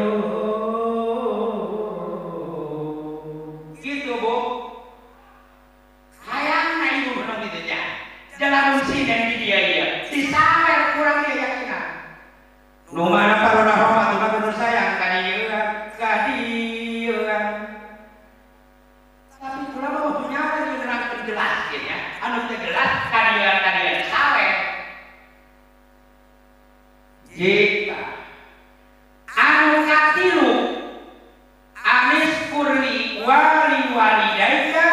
Gitu bu. Hayangna ibu nu kitu nya. Jalan sinen di dia ieu. Disawer kurang keyakinan. Nu mana parona hormat mah kudu sayang ka dieu kadieuan. Tapi ulama mah punya teh nerangkeun jelas ieu nya. Anu teu jelas kadieuan-kadieuan sawer. Jika anu katilu anis kurli wali walidaika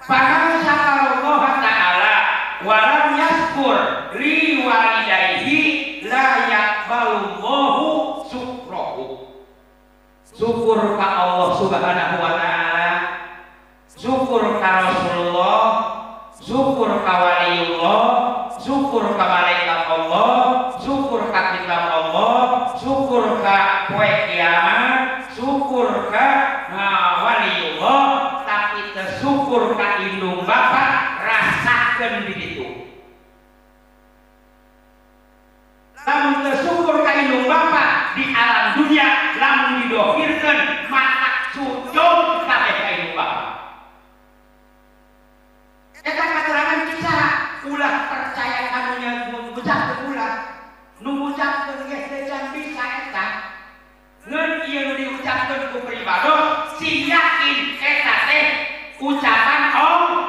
faman syakarallaha ta'ala walam yaskur li walidayhi la yaqbalullahu syukrohu. Syukur ka Allah Subhanahu wa ta'ala, syukur ka Rasulullah, syukur ka waliullah, syukur ka malaikat Allah, syukur ka kitab Allah, syukur ka poe kiamat, syukur ka waliullah, tapi tersyukur ka indung bapak rasakeun di ditu. Lamun tersyukur ka indung bapak di alam dunia, lamun didohirkeun matak sujud kabeh ka indung bapak. Eta katerangan kisah ulah percaya kanunya ngucapkeun ulah nu ngucapkeun geus teu can bisa eta ngan ieu nu diucapkeun ku pribados sing yakin eta teh ucapan Allah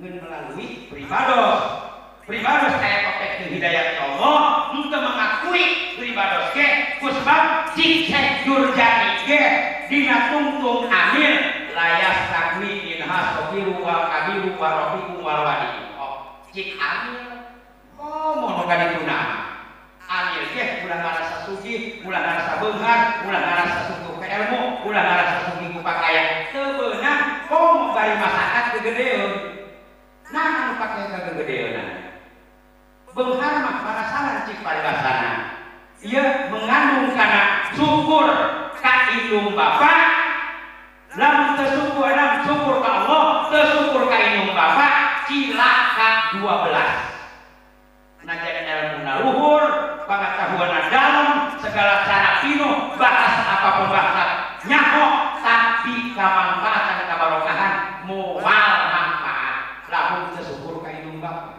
ngan melalui pribados. Pribados aya topek hidayat Allah henteu mengakui pribados ge kusbab cik Syekh Jurjani ge dina tungtung amil layas tagni minha sobiru wal kabiru wal rofiku wal wadi. Oh, cik amil oh mono kadituna amil ge ulah ngarasa sugih, ulah ngarasa beunghar, ulah ngarasa sungguh ke ilmu, ulah ngarasa sugih ku pakaian teu beunang komo bari masakan kegedeun. Nah anu pake kagegedeunna beunghar mah parasaran cik paribasana ieu mengandung kana syukur ka indung bapak. Lamun teu syukur, lamun syukur ka Allah, teu syukur ka indung bapak, cilaka 12. Najan ilmuna luhur, pangatahuanna dalam, segala cara pinuh, bahasa apapun bahasa nyaho, tapi kamanfaatan kabarokahan moal manfaat lamun teu syukur ka indung bapak.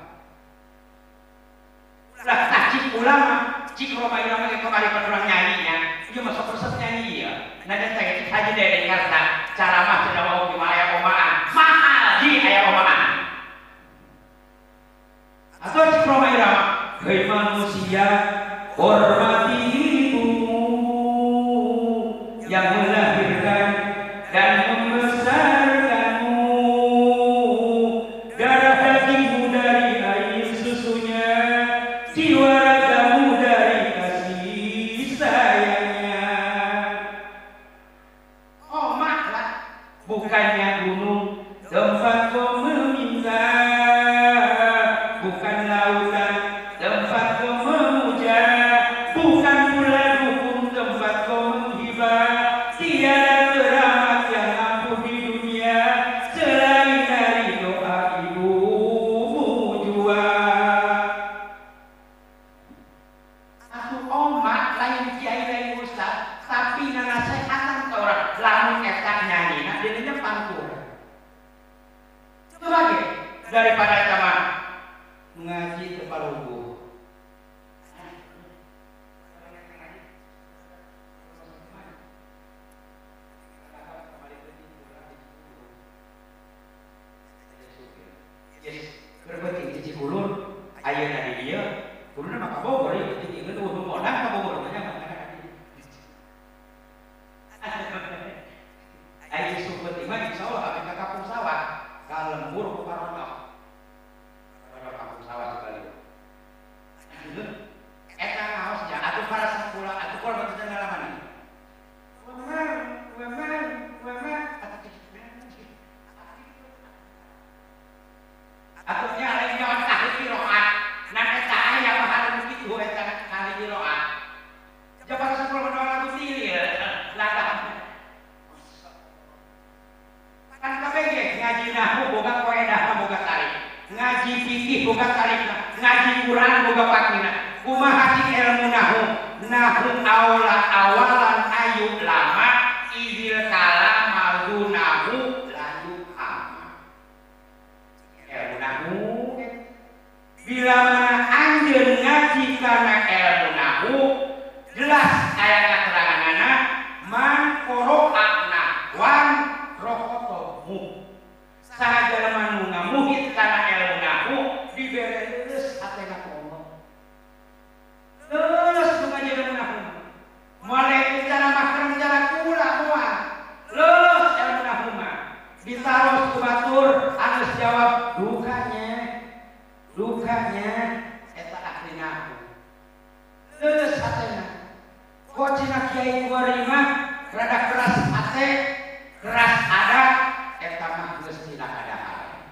Lah tah cik ulama, cik Roma Irama ge kamari urang nyanyinya, ieu mah sok resep nyanyi ieu. Najan teh cik Haji Dede Karta, ceramah cenah wau di aya omaan, mahal ji aya omaan. Atau cik Roma Irama, hei manusia, hormati ibumu yang melahirkan melahirkan dan membesarkanmu, darah dagingmu dari air susunya, jiwa ragamu dari kasih sayangnya. Oh maklah, bukannya gunung tempat kau meminta, bukan lautan tempat kau memuja, bukan pula dukun tempat kau menghibah. Tiada keramat yang ampuh di dunia selain dari doa ibumu jua. Atuh omak lain kiai lain ustaz, tapi nanasehatan ke orang lamun eta nyanyina dirinya pangkur. Coba ge daripada eta mah ngaji teu paruguh. Berbeti cici kulur ayeuna di dieu kulurna mah ka Bogor ieu cici geus eueuh modal ka Bogor nya mah. Aya sumber mah insyaallah abdi ka kampung sawah ka lembur ku paronok. Paronok kampung sawah sekali. Eta ngaosnya atuh para sakola atuh kol batu ngalaman. Wamang wamang wamang atuh nya lain nyawan ahli qiraat. Nah eta aya mah anu kitu eta ahli qiraat. Japan sakola mendoa lagu tilil ladang. Kan kabeh ge ngaji nahwu boga koedah boga tarik, ngaji fikih boga tarikna, ngaji Quran boga pakina. Kumaha cik ilmu nahwu? Nahwu awla awalan ayu lama izil kalam maldunahu layu ama. Ilmu nahwu bila mana anjeun ngaji kana ilmu nahwu jelas aya kateranganana man qara'a nahwan rokotomu. Saha jalma nu ngamuhit kana ilmu nahwu dibere leuleus hatena ku Allah. Leuleus nu ngaji ilmu nahwu. Moal cara makrem cara kula moal. Leuleus ilmu nahwu mah. Ditaros ku batur anu jawab dukanya. Dukanya eta ahli nahwu. Leuleus hatena. Kok cenah kiai kuari mah rada keras hate, keras adat eta mah geus tina kadahar.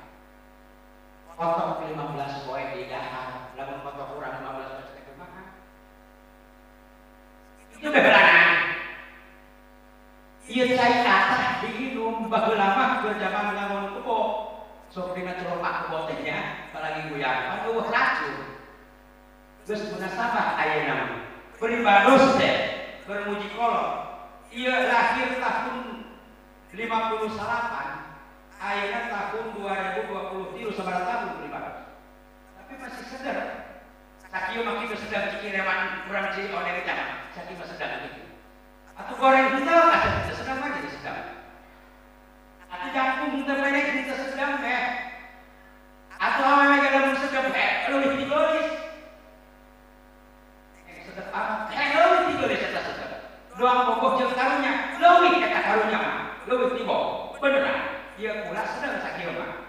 Kotok 15 poe di dahar, lamun kotok urang 15 poe teh kumaha? Itu bebelangan. Ieu cai atah diinum baheula mah keur jaman ngangon kebo. Sok dina celopak kebo teh nya, apalagi goyang, pan eueuh racun. Geus munasabah ayeuna mah. Pribados teh bermuji kolot. Ieu lahir tahun 58, ayeuna tahun 2023 sabaraha tahun pribados. Tapi masih seger. Sakieu mah kitu sedang cikirewan urang ciri odeng teh mah. Sakieu mah sedang kitu. Atuh goreng henteu asa teu sedang mah jadi sedang. Atuh jangkung henteu pendek henteu sedang teh. Atuh awewe ge lamun sedang teh leuwih tigolis. Sedep amat teh leuwih tigolis eta sedep. Doang bogoh jeung karunya, leuwih eta karunya mah. Leuwih tibo, beneran. Ieu kula sedang sakieu mah.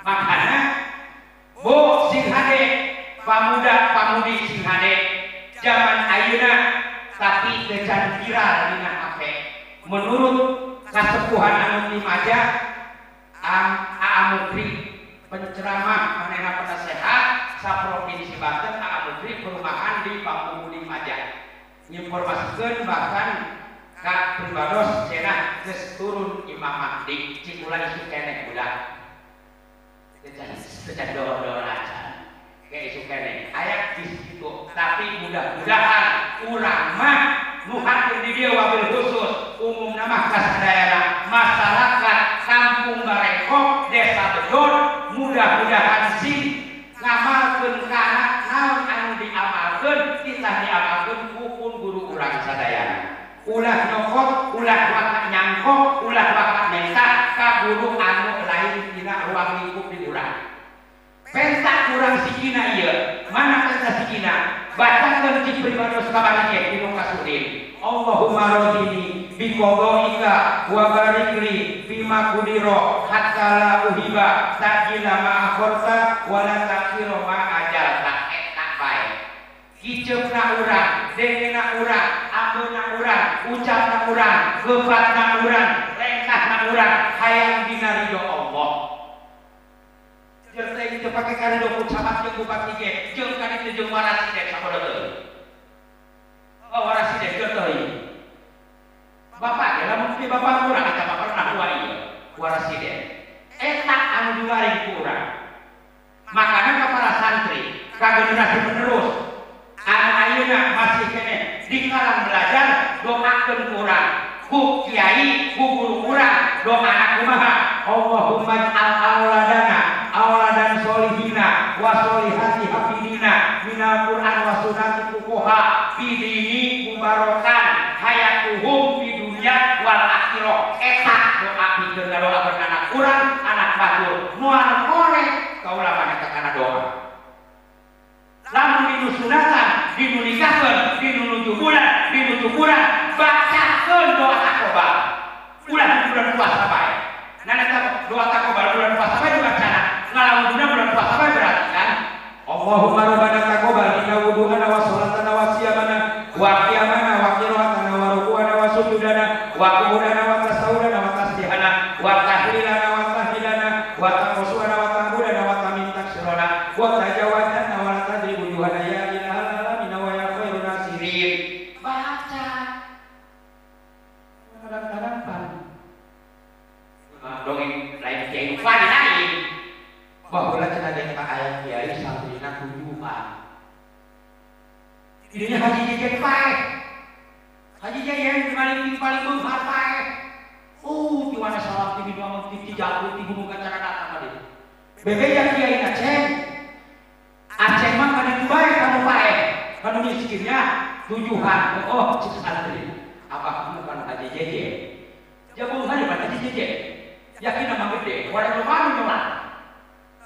Makana bo sing hade pamuda pamudi sing hade zaman ayeuna tapi teu can viral dina HP. Menurut kasepuhan anu di Maja Aa Mukri penceramah manehna penasehat saprovinsi Banten Aa Mukri perumahan di Bangku Budi Maja. Nginformasikeun bahkan ka pribados cenah geus turun Imam Mahdi cik ulah isuk keneh budak. Teu can dor-dor acan. Kayak isuk keneh aya di situ tapi mudah-mudahan urang mah nu hadir di dieu wabil khusus umumna mah kasadayana masyarakat Kampung Barengkok Desa Bedon mudah-mudahan sing ngamalkeun kana naon anu diamalkeun kita diamalkeun ku guru urang sadayana. Ulah nyokot, ulah waka nyangkok, ulah waka menta ka guru anu lain dina ruang lingkup di urang. Penta urang sikina ieu, mana penta sikina? Bacakeun cik pribados kabarnya dinu Kasudin. Allahumma radini bi qadaika wa barikli bima qudira hatta la uhiba ta'jila ma akharta wa la ta'khira ma ajalta. Eta bae kiceupna urang, dengena urang, ambeuna urang, ucapna urang, geubatna urang, lengkahna urang hayang dina ridho Allah. Jeung teh teu pake karido ku camat jeung bupati ge, jeung ka ditu jeung warasiden sakodo teuing. Oh warasiden keur teuing. Bapak ge lamun ti bapak urang eta mah pernah dua ieu warasiden. Eta anu diwaring ku urang. Makana ka para santri, ka generasi penerus anu ayeuna masih keneh di kalang belajar doakeun ku urang, ku kiai, ku guru urang, doana kumaha? Allahumma ij'al auladana auladan solihina wa solihati hafidina minal Qur'an wa sunnati fuqaha fi dini mubarokan hayatuhum fi dunya wal akhirah. Eta doa pikeun doakeun anak urang, anak batur moal korek kaula mah eta kana doa. Lamun dinu sunatan, dinu nikahkeun, dinu nuju bulan, dinu cukuran, bacakeun doa takobal. Ulah di bulan puasa bae. Nah eta doa takobal bulan puasa bae dibacana. Ngalawuduna bulan puasa bae berarti kan Allahumma rabbana taqabbal minna wudu'ana wa salatana wa siyamana wa qiyamana wa qira'atana wa ruku'ana wa sujudana wa qu'udana wa tasawudana wa tasbihana wa tahlilana wa tahlilana wa taqassuana wa ta'budana wa tamintaksirana wa tajawazana wa la tadri wujuhana ya ilahal alamin wa ya khairun nasirin. Baca kadang-kadang pan dongeng lain kiai lain baheula cenah ge ka aya kiai santrina tujuhan. Dinya Haji Jejen paeh. Haji Jejen paling paling beunghar paeh. Oh, di mana salam ti dua ti jago ti gunung kacara datang ka dieu. Bebeja kiai Aceh. Aceh mah ka ditu bae kanu paeh. Kanu miskinnya tujuhan. Oh, cik santri. Abah kamu kan Haji Jejen. Jago hari Haji Jejen. Yakin nama gede, wareng loba nu nyolat.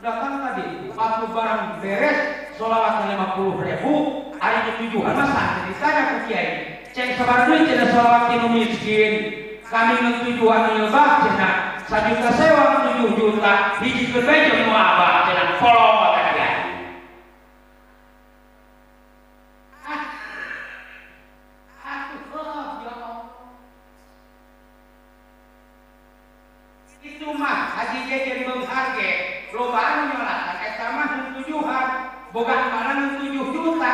Datang tadi itu, waktu barang beres, sholawatnya 50.000, hari ketujuhan mah santri ditanya ku kiai, cek sabar duit cenah sholawat tinu miskin, kami ngetujuhan nyebah cenah, 1 juta sewa 7 juta, hijikeun bae jeung nu abah cenah kolong ka kiai. Atuh ya Allah. Itu mah Haji Jejen beunghar ge loba anu nyolatan eta mah tujuhan boga mana 7 juta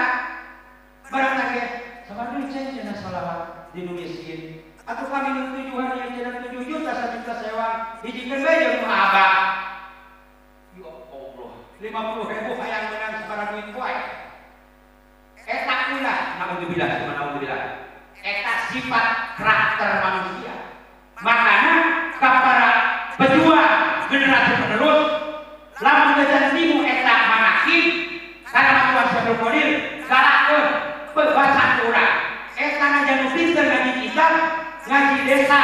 barang teh sabar duit cenah sholawat di nu miskin atuh kami nu tujuhan ieu cenah 7 juta 1 juta sewa hijikeun bae jeung nu abah. Ya Allah, 50.000 hayang meunang sabaraha duit poe. Eta ulah naudzubillah naudzubillah. Eta sifat karakter manusia. Makana ka para pejuang generasi penerus lamun jajan timu eta manakib karena Tuhan Syekh Qadir galakeun baca urang eta najan nu pinter ngaji kitab ngaji desa.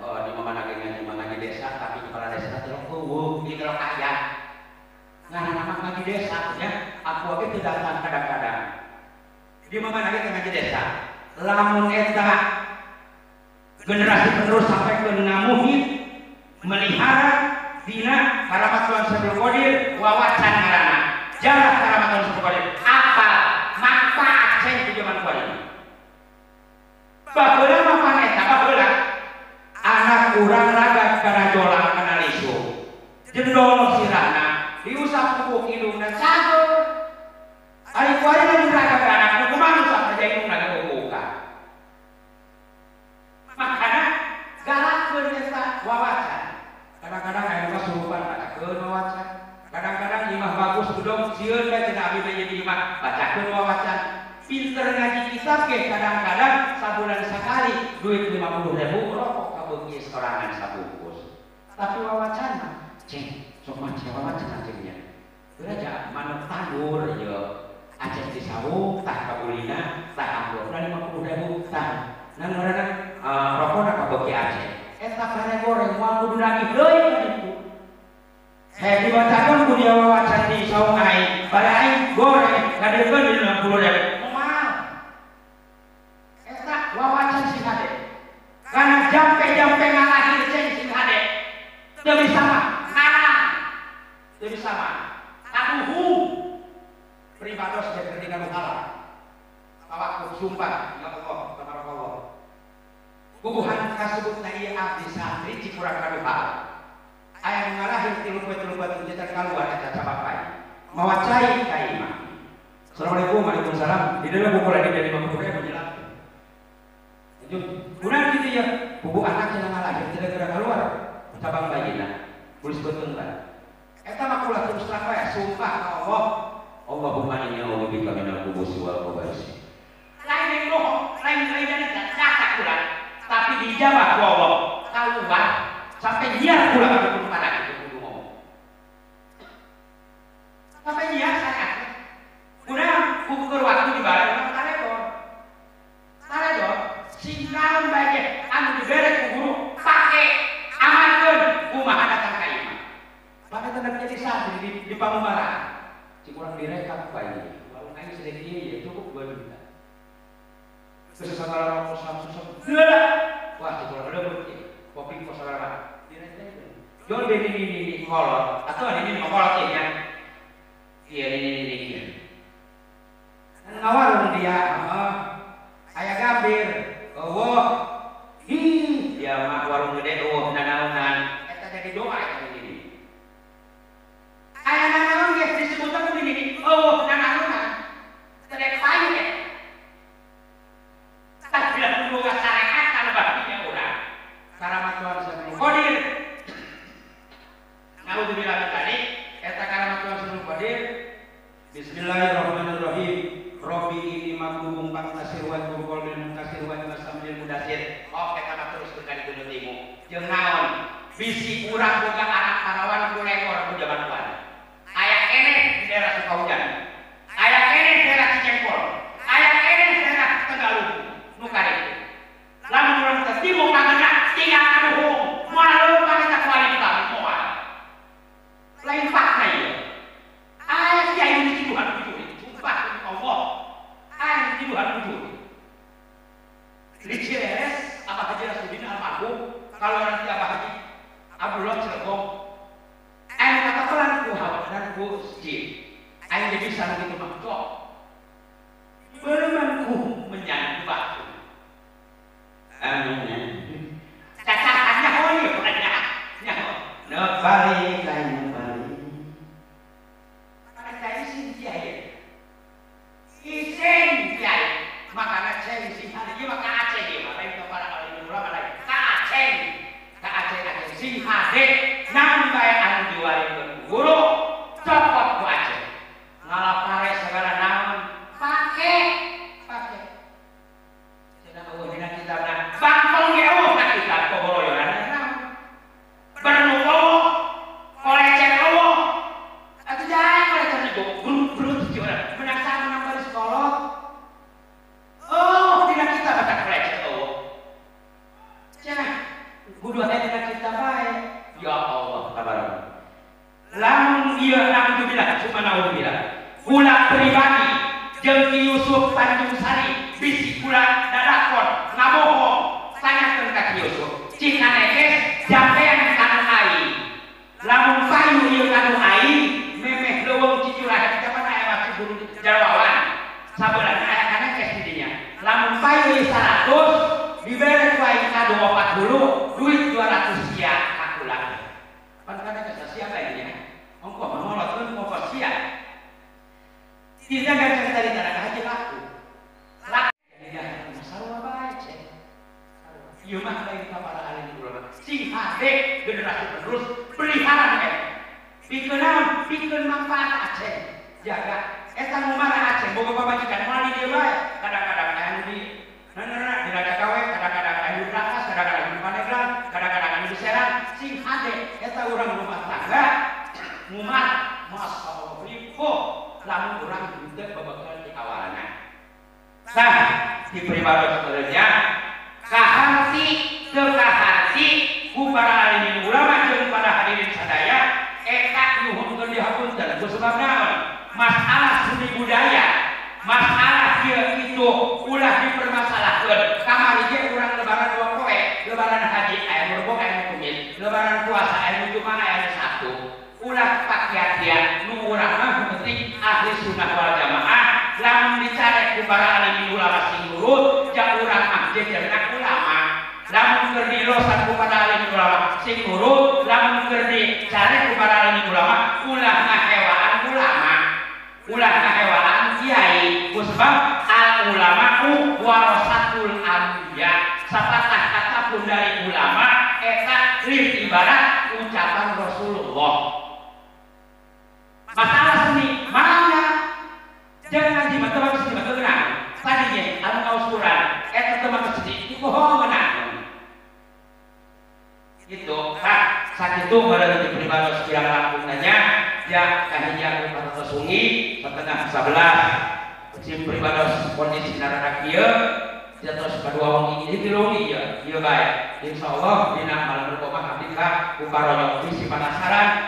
Oh di mana ge ngaji mah ngaji desa tapi kepala desa teh eueuh di teh aya ngaranna mah ngaji desa nya aku ge teu datang kadang-kadang di mana ge ngaji desa lamun eta generasi penerus sampai ke ngamuhit melihara dina karamat Tuhan Syekh Qadir wawacan ngaranna jarak karamat Tuhan Syekh Qadir apa manfaat ceng di zaman kuari baheula mah paneta baheula anak urang ragat kana jolang kana lisu jendol sirahna diusap ku hidungna cager ari kuari lamun ragat anak nu kumaha usap aja hidungna ge makana galakeun eta wawacan. Kadang-kadang aya nu kasurupan bacakeun wawacan. Kadang-kadang imah bagus gedong sieun bae cenah abdi mah jadi imah bacakeun wawacan. Pinter ngaji kitab ge kadang-kadang sabulan sakali duit 50.000 rokok kabeuki sorangan sabungkus. Tapi wawacan mah ceng sok mah ceng wawacan acengnya. Geura manuk tandur ieu. Aceng di saung tah kabulina tah amplopna 50.000 tah. Nah ngaranna rokona kabeuki Aceh. Eta bare goreng moal kudu nagih deui ka ditu. Hayang dibacakeun ku dia wawacan di saung aing, bare aing goreng ngadeukkeun di 50.000. Moal. Eta wawacan abdi santri cikurang kaduha. Aya nu ngalahir tilu poe tilu batin teh kaluar eta cabang bayi. Mawa cai ka imah. Assalamualaikum, waalaikumsalam. Di dalam buku lagi dari 50.000 jelas. Lanjut. Kunaon kitu ya? Buku anak cenah ngalahir teu geura kaluar cabang bayina. Tulis beuteung bae. Eta mah kula terus terang bae sumpah ka Allah. Allahumma inni a'udzubika minal khubuthi wal khaba'is. Lain bohong, lain nyata kula, tapi dijawab ku Allah. Kaluar sampai nyiar kula ka kudu pada kitu kudu ngomong. Sampai nyiar saya. Kunaon kukur waktu di bareng urang taredor. Taredor sing naon bae ge anu dibere ku guru pake amankeun kumaha datang ka imah. Bahkan tanda jadi santri di Pangumara. Cik urang direkap bae. Warung aing sedek ieu ya cukup 2 juta. Sesasana susah. Wah, cik urang leuweut ieu. Kopi kos sagala direkap. Jol ini kolot atau ini mah kolot ieu nya. Iya ini. Ngawarung dia, aya gambir, eueuh. Hi, dia mah warung gede eueuh nanaonan. Eta jadi doa eta ini. Aya nanaon ge disebutna ku ini, eueuh nanaonan. Teu payu eta. Tah bila boga syariat kalebahnya urang. Karamat Tuhan Sabul Qadir. Naudzubillah min dzalik, eta karamat Tuhan Sabul Qadir. Bismillahirrahmanirrahim. Robbi ini maklubung pantasir wa turqol bil muntasir wa masamil mudasir. Oh, eta mah terus ka ditu timu. Jeung naon? Bisi urang boga anak parawan ku lekor ku jaman kuan. Aya keneh di daerah Sukahujan. Aya keneh di daerah Cicengkol. Aya keneh di daerah Tegalung. Nu karitu. Lamun urang teh timu kagena tinggal kaduhung. Moal leumpang eta kualitas moal. Lain fakta ieu. Aya kiai nu dituduhan kudu sumpah demi Allah. Aya dituduhan kudu. Di Cileres Abah Haji Rasudin almarhum, kalau nanti Abah Haji Abdullah Cilegong, aya kata pelan ku hawanan ku jin. Aya jadi bisa gitu mah cok. Beureman ku menyan batu. Amin. Cacahannya hoi banyak. Nyaho. Neuk balik lain balik. Isin kiai, makana ceng sing hari ieu mah ka Aceh ieu mah lain ka para ahli ulama lain. Ka Aceh, ka Aceh Aceh sing hade naon bae anu diwarikeun guru copot ku Aceh. Ngalapare sagala naon pake pake. Cenah eueuh dina kitabna, bangtong ge eueuh na kitab koboroyonan naon. Bernu eueuh, kolecek eueuh. Atuh jae kolecek di guru-guru urang menang sama menang baris kolot. Oh, tidak kita baca kolecek eueuh. Cenah kudu aya dina kitab bae. Ya Allah, tabaraka. Lamun ieu naudzubillah summa naudzubillah. Kula pribadi jeung Ki Yusuf Tanjung Sari bisi kula dadakon ngabohong tanyakeun ka Ki Yusuf. Cik kanekes jampean kanu aing. Lamun payu ieu kanu aing memeh leuweung cicurahan kapan aya masih guru Jarwawan. Sabeulana aya kanekes di dinya. Lamun payu ieu 100 dibere ku aing kado 40 duit 200 sia ka kula. Pan kanekes sia bae dinya. Ongkoh mangolotkeun ongkoh sia. Tidak gancang tadi tanah haji laku. Laku jadi sarua bae cek. Ieu mah lain ka para ahli ulama. Sing hade generasi penerus pelihara eta. Pikeun naon? Pikeun manfaat Aceh. Jaga eta ngumara Aceh boga pamajikan moal di dieu bae. Kadang-kadang aya nu di nana di Rajagawe, kadang-kadang aya nu di Rakas, kadang-kadang di Pandeglang, kadang-kadang aya nu di Serang. Sing hade eta urang rumah tangga ngumar masyaallah ripuh lamun urang henteu babakal di awalna. Tah di pribados sebenarnya kaharti teu kaharti ku para alim ulama jeung para hadirin sadaya eta nyuhunkeun dihapunten ku sebab naon? Masalah seni budaya, masalah ieu kitu ulah dipermasalahkeun. Kamari ge urang lebaran dua poe, lebaran haji aya nu Rebo aya nu Kamis, lebaran puasa aya nu Jumat aya nu Sabtu. Ulah pakiat-kiat nu urang mah penting ahli sunnah wal jamaah. Lamun dicarek ku para alim ulama sing nurut, ja urang mah jejerna ulama. Lamun keur dilosan ku para alim ulama sing nurut, lamun keur dicari ku para alim ulama ulah ngahewaan ulama, ulah ngahewaan kiai. Kusabab al ulama'u warasatul anbiya. Sapatah kata pun dari ulama eta lir ibarat ucapan Rasulullah. Masalah seni mana? Jangan ngaji mah teu seni mah teu geunah. Tadinya anu ngaos Quran eta teu make seni dibohong geunah. Gitu. Tah sakitu meureun di pribados kirang langkung nanya ya kahiji anu patos sungi 10:30. Sim pribados kondisi narana kieu terus kadua wengi ini tilu wengi ieu ieu bae. Insyaallah dina malam berkoma abdi ka Kuparonyok bisi penasaran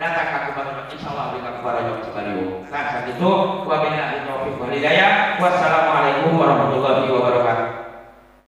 datang ka Kuparonyok insyaallah abdi ka Kuparonyok Cibaliung. Tah sakitu wabillahi taufiq wal hidayah. Wassalamualaikum warahmatullahi wabarakatuh.